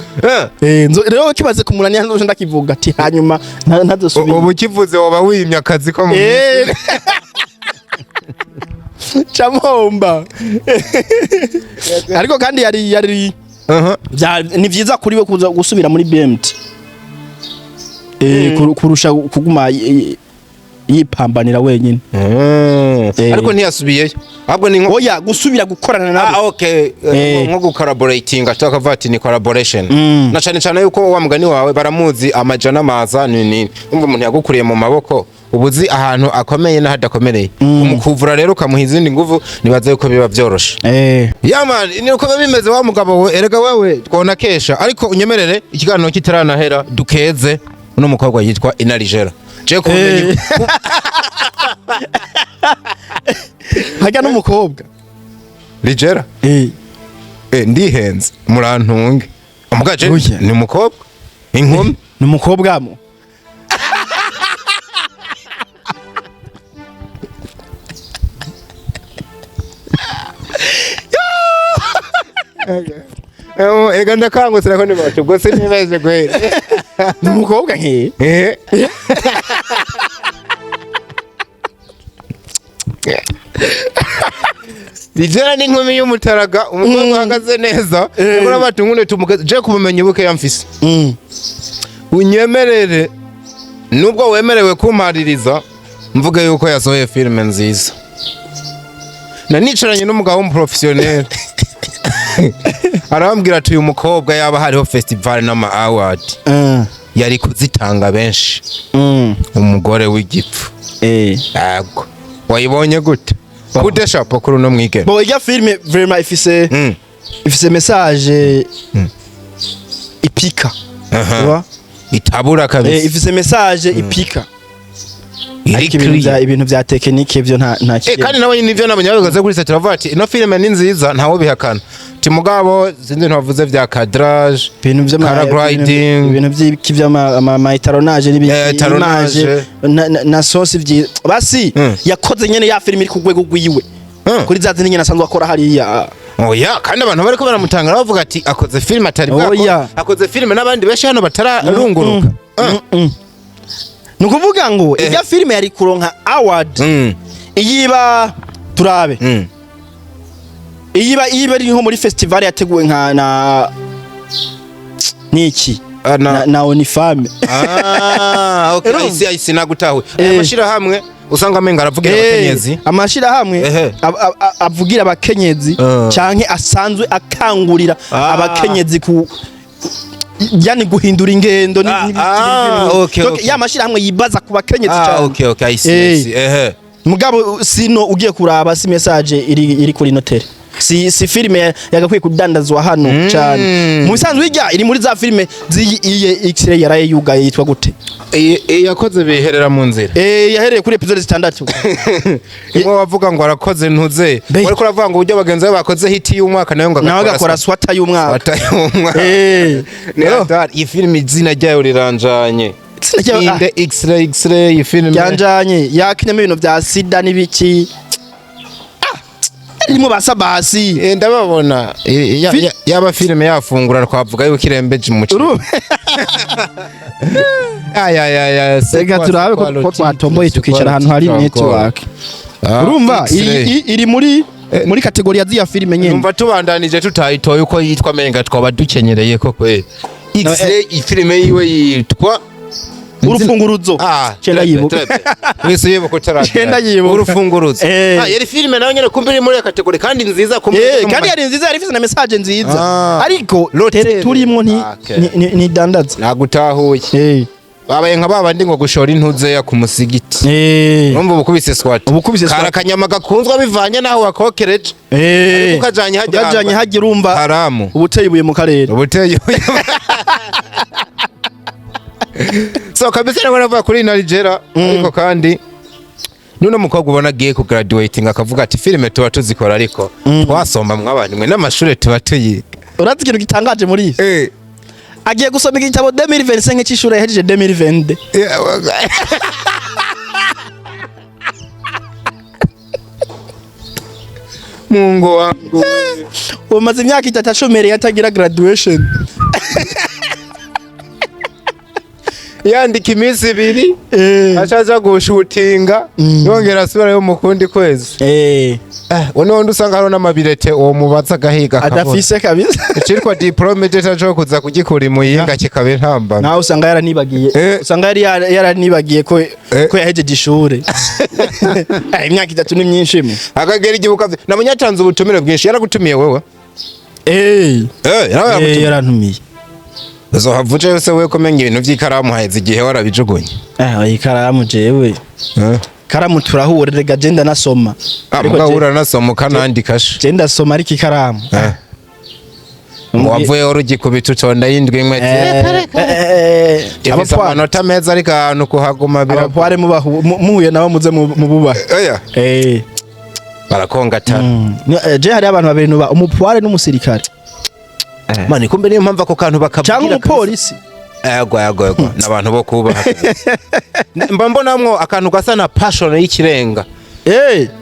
Rero kimaze kumunanira nzoje ndakivuga ati hanyuma ntazosubira. Ubu kivuze woba wimye akazi ko mu Camomba, ariko kandi yari ni vyiza kuri we kuza gusubira muri BMT kurusha kuguma yipambanira wenyine. Ariko ntiyasubiyeyo, ahubwo ni nko Oya, gusubira gukorana nabo. Ah, okay. Nko gucollaboratinga, tukavuga ati ni collaboration. Na cyane cyane yuko wa mugani wawe baramuzi amajana amaza ni umva umuntu yagukuriye mu maboko. Ubuzi ahantu akomeye n'ahadakomereye, umukuvura rero ukamuha izindi nguvu, nibaza yuko biba vyoroshe. Yeah man, ni uko biba bimeze wa mugabo we. Erega wewe twona kesha, ariko unyemerere ikiganiro kitaranahera dukeze uno mukobwa yitwa Inarijera. Je kumenye Hajya n'umukobwa. Ligera. Ndihenze, murantunge umugaje. Oya. Ni umukobwa, inkumi. Ni umukobwa mo. Ega ndakangutse nako nibacu ubwo sinibeze kweli. Ni umukobwa nke. Ligera ni inkumi y'umutaraga, umukobwa uhagaze neza. Urabona batungunde tumugeze je kumumenya ubuke yamfise. Unyemerere, nubwo wemerewe kumpaririza, mvuge yuko yasohoye filime nziza. Na nicaranye n'umugabo w'umuprofessionnel, arambwira ati uyu mukobwa yaba hariho festival n'ama award yari kuzitanga benshi. Umugore w'igipfu. Yego, wayibonye gute? Gute chapeau kuri uno mwigeme. Bon, irya filime vraiment ifise ifise message ipika. Tu Itabura kabisa. Ifise message ipika. Iri Ariko ibintu clear. bya ibintu bya technique byo nta Kandi nawe nivyo nabonye babigaze kuri set, baravuga ati ino filime ni nziza, ntawe bihakana. Ti mugabo sinzi ntavuze vya cadrage, ibintu by'ama paragliding. Ibintu by'iki by'ama étalonnage n'ibiki. Étalonnage. Image na sauce vyi basi yakoze nyene ya filime iri ku rwego rwiwe kuri za zindi nyene asanzwe akora hariya. Oya, kandi abantu bariko baramutanga bavuga ati akoze filime atari bwakora. Oya. Akoze filime n'abandi benshi hano batararunguruka. Ni ukuvuga ngo irya filime yari kuronka award iyiba turabe iyiba ari nko muri festival yateguwe nka na niki Ah, na Onifame. Ah, okay. Urumva? I see, I see, nagutahuye. Aya mashirahamwe usanga amenga aravugira abakenyezi. Amashirahamwe avugira abakenyezi canke asanzwe akangurira abakenyezi ku yani guhindura ingendo Donc, ya mashirahamwe yibaza ku bakenyezi cane. Okay, I see, I see. Mugabo sino ugiye kuraba si message iri kuri notere, si filime yagakwiye kudandazwa hano cyane. Mu bisanzwe ijya iri muri za filime ziyiye X-ray yaraye yugaye yitwa gute? Yakoze biherera mu nzira. Yahereye kuri episode 6. Imwe wavuga ngo arakoze ntuze. Wariko uravuga ngo uburyo bagenzi be bakoze hit y'umwaka, nawe ngo nawe agakora swata y'umwaka. swata y'umwaka. Ni hatari. Iyi filime izina ryayo riranjanye. Izina ryayo- Inde X-ray, X-ray, iyi filime. Byanjanye yakinyamo ibintu bya sida n'ibiki. Irimo ba Sabasi. Ndababona. Yaba filime yafungura twavuga yuko irembeje umuceri. Ay ay ay ay. Reka turabe ko twatomboye tukicara ahantu hari network. Urumva iri muri category ya ziya filime nyene. Numva tubandanije tutayitoye uko yitwa menga twaba dukenyereye ko kweli. X-ray, ifilime yiwe yitwa Urufunguruzo. Cenda yibuka. Wese yibuka utaragira. Cenda yibuka. Urufunguruzo. Yari filime nayo nyene kumbe iri muri iyo category kandi nziza kumbe. Kandi yari nziza, yari ifise na message nziza. Ariko Lotere. turimwo ntidandaza. Nagutahuye. Babaye nka babandi ngo gushora intuzeya ku musigiti. Urumva ubukubise swat. Ubukubise swat. Kara akanyama gakunzwe bivanye naho wakokereje. Ariko ukajanye hajya ukajanye hajya urumva haramu. Ubuteye ibuye mu karere. Ubuteye. So kabisa nabwo navuga kuri Nigeria, ariko kandi nuno mukobwa ubona agiye ku graduating akavuga ati filime tuba tuzikora ariko twasomba mw'abantu mwe n'amashure tuba tuyiga. Urazi ikintu gitangaje muri ibi? Agiye gusoma igitabo 2025 cy'ishure yahejeje 2022. Mungu wangu. Umaze imyaka 3 ashomereye atagira graduation. Yandika iminsi 2 acaja gushutinga yongera asubirayo mu kundi kwezi. Uno usanga hariho n'amabirete uwo mubatsa agahiga akabona. Adafise kabisa. Icitwa diplome je cyo kuza kugikura imuyinga kikaba intambamyi. Nawe usanga yaranibagiye. Usanga yari yaranibagiye ko yahejeje ishure. Imyaka 3 ni myinshi mu. Akagera igihe ukavye nabonye yatanze ubutumire bwinshi, yaragutumiye wewe? Nawe yaragutumiye. Yarantumiye. Uzohava uje yose we kumenya ibintu vy'ikaramu haheze igihe warabijugunye. Ah, ikaramu jewe. Eh? Karamu turahura rega, je ndanasoma. Ah, Ariko mugabo uranasoma ukanandika sha. Je ndasoma ariko ikaramu. Eh. Wavuyeho rugikubita utonda y'indwi imwe. Ifise amanota meza ariko ahantu kuhaguma bira. Abapoire muhuye nabo muze mububahe. Oya. Barakongatana. Je hari abantu babiri nuba, umupoire n'umusirikare. Mani kumbe niyo mpamvu ako kantu bakavugira. Cyangwa umupolisi. Ego, ego, ego, n'abantu bo kubaha. Mba mbonamwo akantu gasa na passion y'ikirenga.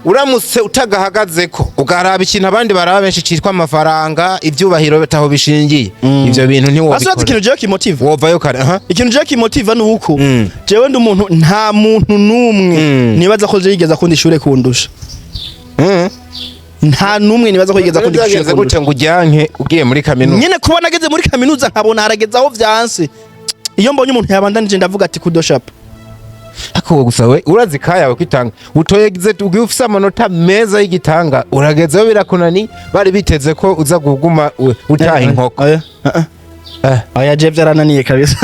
Uramutse utagahagazeko ukaraba ikintu abandi baraba benshi citwa amafaranga, ivyubahiro bitaho bishingiye, ivyo bintu Asubatse. ntiwobikora. Ikintu jewe kimotiva. Wovayo kare, aha. Ikintu jewe kimotiva ni uko jewe ndi umuntu, nta muntu n'umwe nibaza ko je yigeze akunda ishure kundusha. Nta n'umwe nibaza ko yigeze akunda ishure Byagenze kundusha. gute ngo ujyanke ugiye muri kaminuza? Nyene kuba nageze muri kaminuza nkabona harageze aho vyanse, iyo mbonye umuntu yabandanije ndavuga ati kudoshapa. Ariko gusa we urazi kayawe kwitanga utoyegeze ugiye ufise amanota meza y'igitanga, uragezeho birakunani, bari biteze ko uza kuguma utaha inkoko. Oya. Eh. Oya, je vyarananiye kabisa.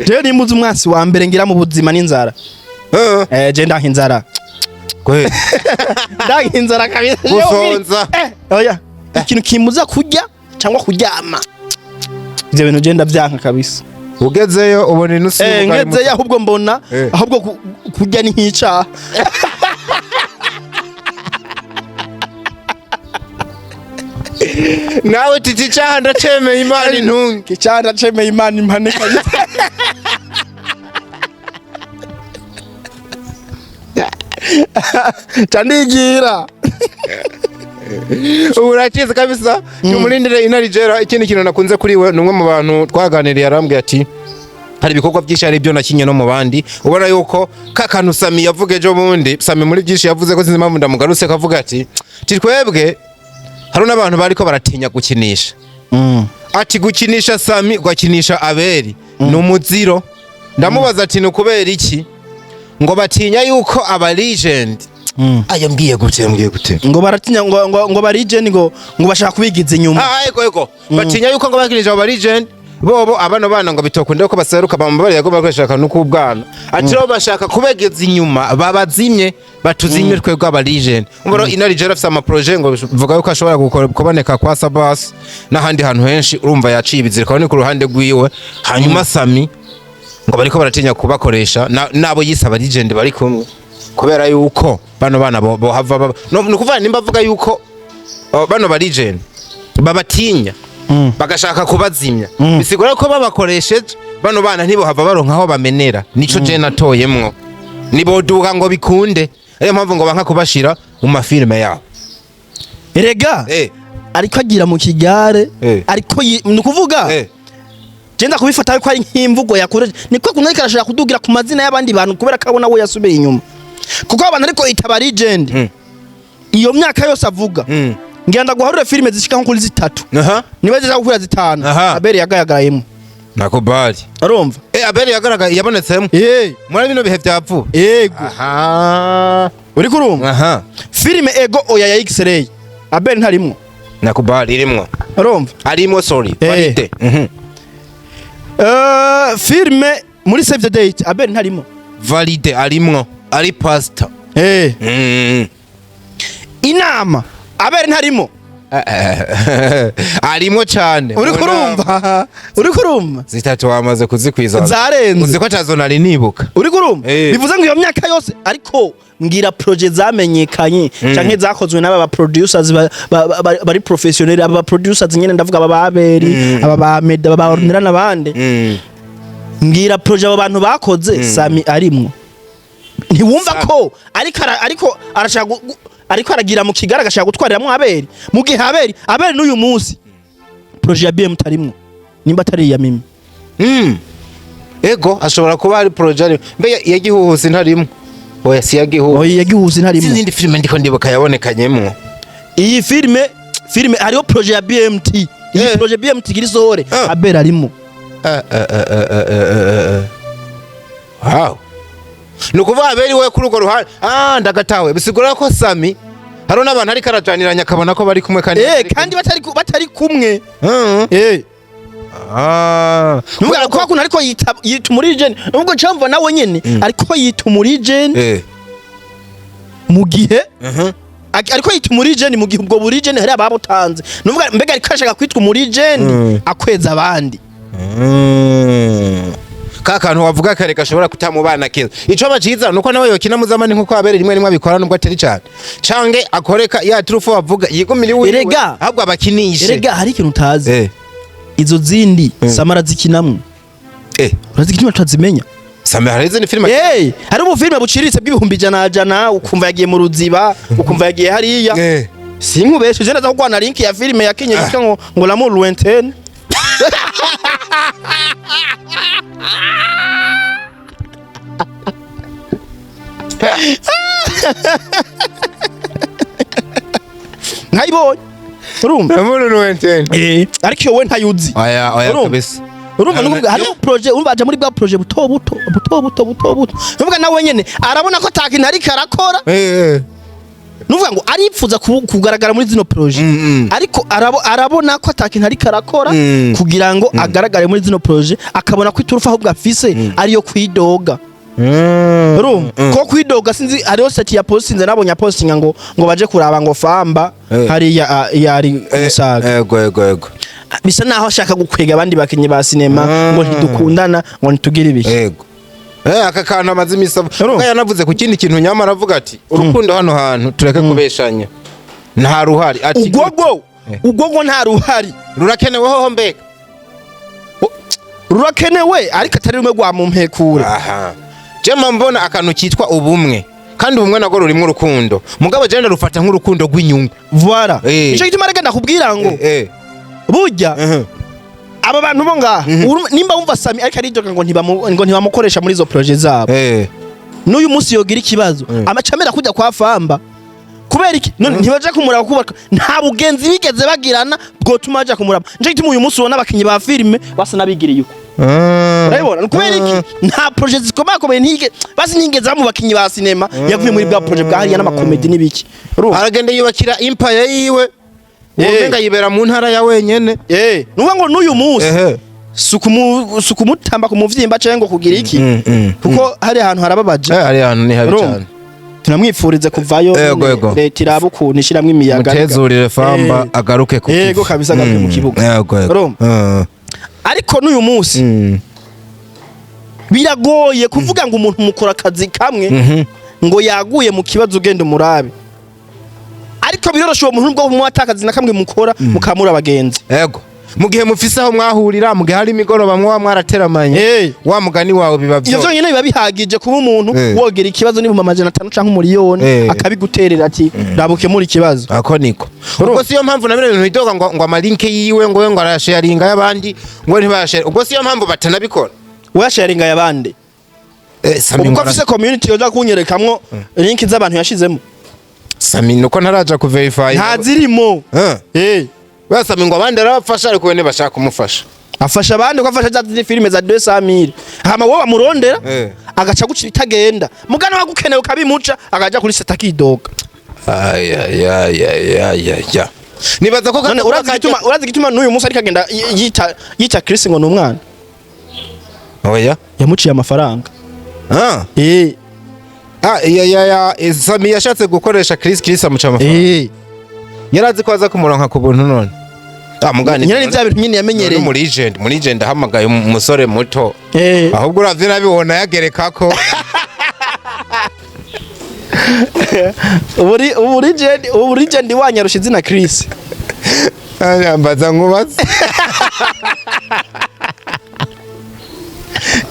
Jewe nimbuze umwansi wa mbere ngira mu buzima n'inzara. Je ndanka inzara. Kwe. Ndanka inzara kabisa. Gusonza. Oya, ikintu kimuza kurya cyangwa kuryama, ivyo bintu je ndavyanka kabisa. Ugezeyo ubona inusu y'ubugari. Ngezeyo ahubwo mbona ahubwo kurya ni nk'icaha. Nawe titi icaha ndacemeye, Imana intunge. Icaha ndacemeye, Imana impane kabisa. Ca ndigira. Ubu urakizi kabisa, tumurindire inarijera. Ikindi kintu nakunze kuri we, ni umwe mu bantu twaganiriye arambwira ati hari ibikorwa byinshi, hari ibyo nakinye no mu bandi. Ubona yuko ka kantu Sami yavuga ejo bundi, Sami muri byinshi yavuze ko sinzi impamvu ndamugarutse, kavuga ati twebwe hari n'abantu bariko baratinya gukinisha, ati gukinisha Sami ugakinisha Abeli ni umuziro. Ndamubaza ati ni ukubera iki? Ngo batinya yuko aba legend aya mbwiye gute, mbwiye gute? Ngo baratinya ngo ba legend ngo bashaka kubigiza inyuma. Ah, ego, ego, batinya yuko ngo bakinisha aba legend bobo abano bana ngo bitokunda ko baseruka, bamubariye ko bakoresha akantu k'ubwana, ati rero bashaka kubegeza inyuma babazimye, batuzimye twebwe aba legend. Umva Inarijera afise ama projet, ngo bivuga yuko ashobora kuboneka kwa Sabas n'ahandi hantu henshi. Urumva yaciye ibiziriko ni ku ruhande rwiwe. Hanyuma Sami ngo bariko baratinya kubakoresha nabo yise aba legend bari kumwe, kubera yuko bano bana bohava no, ni ukuvuga nimba avuga yuko bano ba legend babatinya bagashaka kubazimya, bisigura ko babakoresheje bano bana ntibohava baronka aho bamenera. Nico je natoyemwo, niboduka ngo bikunde, ariyo mpamvu ngo banka kubashira mu mafilime yabo. Erega ariko agira mu kigare. Ariko ni ukuvuga je ndakubifata ko ari nk'imvugo yakoreje, niko kuntu ariko arashaka kudugira ku mazina y'abandi bantu kubera ko abona we yasubiye inyuma, kuko abantu ariko itaba legend. Iyo myaka yose avuga, ngira ndaguharure filime zishika nko kuri zitatu, niba zishaka gukura zitanu, Abeli yagayagarayemo. Nakubali. Urumva? Abeli yagaragaye, yabonetsemo muri bino bihe vya vuba. Yego. Aha. Uriko urumva? Aha. Filime Ego Oya ya X-Ray, Abeli ntarimwo. Nakubali, irimwo. Urumva? Arimwo, sorry. Valide. Filime muri Save the Date, Abeli ntarimo. Valide, arimwo, ari pastor. Inama, Abeli ntarimo. Arimwo cane. Uriko urumva? Uriko urumva? Zitatu wamaze kuzikwiza. Zarenze. Uzi ko atazo nari nibuka. Uriko urumva? Bivuze ngo iyo myaka yose ariko mbwira projet zamenyekanye canke zakozwe n'aba ba producers bari professionnel, aba ba producers nyene ndavuga, aba ba Abeli, aba ba Meda, aba ba Ornella n'abandi. Mbwira projet abo bantu bakoze Sami arimwo. Ntiwumva ko ariko arashaka ariko aragira mu kigara, agashaka gutwariramwo Abeli, mu gihe Abeli n'uyu munsi projet ya BM tarimwo, nimba atari iya Mimi. Ego, ashobora kuba hari projet arimo. Mbe ya Gihuhusi ntarimo? Oya, si ya Gihuhusi. Oya, ya Gihuhusi ntarimwo. Sinzi filime ndiko ndibuka yabonekanyemwo. Iyi filime hariho projet ya BMT, iyi projet BMT iri sohore, Abeli arimo. Wow. Ni ukuvuga Abeli we kuri urwo ruhande, ndagatawe, bisigura ko Sami hari n'abantu ariko arajaniranya akabona ko bari kumwe kandi Kandi batari kumwe. Ah. Nuvuga ko kuntu ariko yita umu legend, nubwo cyamva nawe nyene ariko yita umu legend mu gihe ariko yita umu legend mu gihe ubwo bu legend hari ababutanze. Nuvuga mbega ariko ashaka kwitwa umu legend akweza abandi. Ka kantu wavuga kare gashobora kutamubana keza, ico baciza nuko nawe yokina muzamani nkuko abere rimwe rimwe abikora, nubwo atari cyane, cange akoreka ya trufu wavuga yigumira iwe, Erega. ahubwo abakinishe. Erega hari ikintu utazi. Izo zindi Samara zikinamwe. Urazi igituma tutazimenya? Sami hari izindi filime? Hari ubufilme buciriritse bw'ibihumbi ijana jana, ukumva yagiye mu ruziba, ukumva yagiye hariya. Sinkubeshe, je ndaza kuguha link ya filime yakinye yitwa ngo L'amour lointain. Nkayibonye, urumva? L'amour lointain. Ariko iyo we ntayuzi. Oya, oya. Urumva? Kabisa. Urumva, nukuvuga hariho projet, urumva aja muri bwa projet buto buto buto buto buto buto. Nukuvuga nawe nyene arabona ko atakintu ariko arakora. Nuvuga ngo aripfuza kugaragara muri zino projet, ariko arabona ko atakintu ariko arakora kugira ngo agaragare muri zino projet, akabona ko iturufu ahubwo afise ariyo kwidoga. Urumva ko kwidoga, sinzi, hariho seti ya postinze, nabonye apostinga ngo baje kuraba ngo Famba hariya yari Musaga. Ego, ego, ego. Bisa naho ashaka gukwega abandi bakinyi ba sinema ngo ntidukundana, ngo ntitugire ibihe. Ego. Aka kantu amaze imisi avuga. Urumva? Yanavuze ku kindi kintu, nyamara avuga ati urukundo hano hantu tureke kubeshanya nta ruhari, ati Ugogo ugogo nta ruhari. Rurakenewe hoho mbega? Rurakenewe, ariko atari rumwe rwa mumpekure. Aha jema mbona akantu kitwa ubumwe, kandi ubumwe nagwo rurimwo urukundo, mugabo je ndarufata nk'urukundo rw'inyungu. Voilà. Ico gituma rega ndakubwira ngo burya aba bantu bo ngaha, nimba wumva Sami ariko aridoga ngo ntibamukoresha muri izo projet zabo, n'uyu munsi yogira ikibazo amacamera kujya kwa Famba. Kubera iki none ntibaja kumuraba? Kubaka nta bugenzi bigeze bagirana bwotuma baja kumuraba. Nico gituma uyu munsi ubona abakinyi ba filime basa n'abigiriye uko. Urabibona? Ni kubera iki? Nta projet zikomakomeye, ntige basi ntigeze mu bakinyi ba sinema, yavuye muri bwa projet bwa hariya n'amakomedi n'ibiki. Urumva? Aragenda yubakira empire yiwe. Umenga yibera mu ntara ya wenyene. Nuvuga ngo n'uyu munsi si ukumutamba ku muvyimba canke ngo kugira iki, kuko hari ahantu harababaje. Hari ahantu ni habi Urumva? cyane. Tunamwifurize kuvayo. Yego, nyene. yego. Leta iraba ukuntu ishiramwo imiyaga. Mutezurire Famba agaruke ku Yego, kivi. kabisa, agaruke mu kibuga. Yego, yego. Urumva? Ariko n'uyu munsi biragoye kuvuga ngo umuntu mukora akazi kamwe ngo yaguye mu kibazo ugenda umurabe, ariko biroroshe uwo muntu nubwo muba atakazi na kamwe mukora mukamura abagenzi. Yego, mu gihe mufise aho mwahurira, mu gihe hari imigoroba muba mwarateramanye, wa mugani wawe biba Ivyo vyo vyonyene biba bihagije kuba umuntu wogera ikibazo n'500,000 canke 1 miliyoni, akabiguterera ati raba ukemura ikibazo. Ako niko. Ubwo siyo mpamvu na bino bintu bidoga ngo amalinke yiwe ngo arayasharinga y'abandi, ngo ntibayashare. Ubwo siyo mpamvu batanabikora. Wayasharinga yabande? Sami Ubwo ngo afise community yoza kunyerekamwo link z'abantu yashizemo? Sami nuko ntaraja ku verify. Ntazirimo. We Sami ngo abandi arabafasha, ariko we ntibashaka kumufasha. Afasha abandi ko afasha za zindi filime za 200,000, hama wowe bamurondera agaca guca ibitagenda, mugana wagukenewe ukabimuca, akaja kuri seta akidoga. Ayayayayaya, nibaza ko None urazi igituma n'uyu munsi ariko agenda yita Chris ngo ni umwana? Oya. Yamuciye amafaranga. Ah. Ah, ya ya ya, Sami yashatse gukoresha Chris, Chris amuca amafaranga. Yarazi ko aza kumuronka ku buntu, none ah mugani Nyine ni bya bintu nyine yamenyereye. Muri legend, muri legend ahamagaye umusore muto. Ahubwo uravye nabibona yagerekako. Ubu legend wanyarusha izina Chris. Yambaza nkubaze.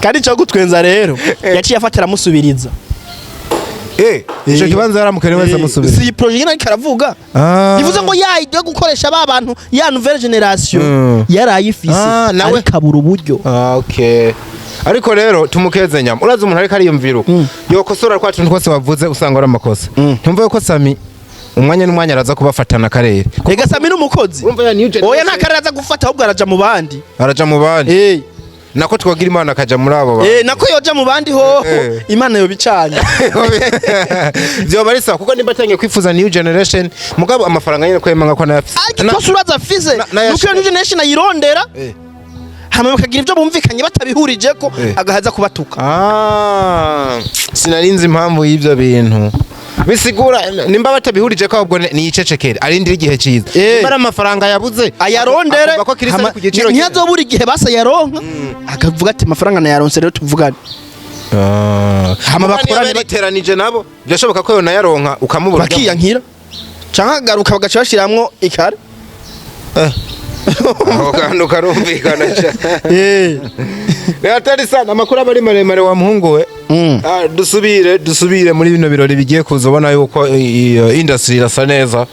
Kandi cyo gutwenza rero, yaciye afata aramusubiriza. Ico kibanza yaramukere wese amusubiza. Si iyi projet nyine ariko aravuga. Bivuze ngo ya idée yo gukoresha ba bantu ya nouvelle génération yarayifise, nawe- ariko abura uburyo. Ah, okay. Ariko rero tumukeze nyama, urazi umuntu ariko ariyumvira uko yokosora kwa tuntu twose wavuze usanga ari amakosa. Ntumva yuko Sami umwanya n'umwanya araza kubafatana akarere? Rega Sami n'umukozi. Urumva ya new generation. Oya, nta karere aza gufata, ahubwo araja mu bandi. Araja mu bandi. Nako twagira Imana akaja muri abo bantu. Nako yoja mu bandi hoho. Imana yobicanye. Vyoba ari sawa, kuko nimba atangiye kwifuza new generation, mugabo amafaranga nyene kwemanga ko nayafise. Ariko ikosa uraza afise nuko iyo new generation ayirondera. Hama bakagira ibyo bumvikanye batabihurijeko, agahaza kubatuka. Ah, sinarinzi impamvu y'ibyo bintu. Bisigura nimba batabihurije ko, ahubwo niyicecekere, arindira igihe cyiza. Nimba ari amafaranga yabuze, ayarondere. Akumva ko Chris ari ku giciro. Ntiyazobura igihe basa yaronka, akavuga ati: "Amafaranga nayaronse, rero tuvugane." Hama Hama bakorane. Bariteranije nabo, birashoboka ko yonayaronka ukamubura. Bakiyankira canke akagaruka, bagaca bashiramwo ikare. Aho kantu karumvikana cyane. Atari sana amakuru aba ari maremare, wa muhungu we. Ah, dusubire muri bino birori bigiye kuza. Ubona yuko iyo industry irasa neza,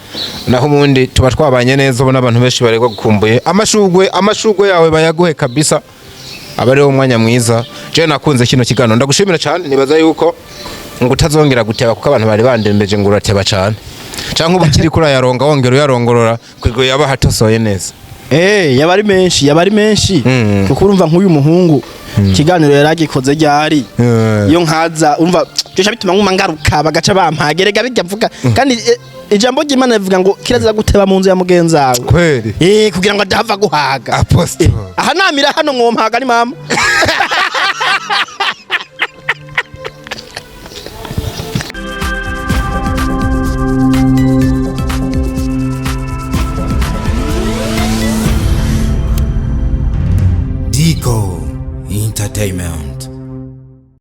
naho ubundi tuba twabanye neza. Ubona abantu benshi bari gukumbuye amashugwe yawe, bayaguhe kabisa, aba ariwo mwanya mwiza. Je nakunze kino kiganiro, ndagushimira cyane. Nibaza yuko ngo utazongera guteba, kuko abantu bari bandembeje ngo urateba cyane, cyangwa ubu ukiri kurayaronga, wongera uyarongorora kuko yaba hatosoye neza. Yaba ari menshi, yaba ari menshi. Kuko urumva nk'uyu muhungu ikiganiro yaragikoze ryari? Iyo nkaza, umva byosha bituma nkuma ngaruka, bagaca bampagerega bijya mvuga. Kandi ijambo ry'Imana rivuga ngo kirazira guteba mu nzu ya mugenzi wawe. Kweli. Kugira ngo adahava guhaga. Apostle. Aha namira hano mwompaga ni mama. Digo Entertainment.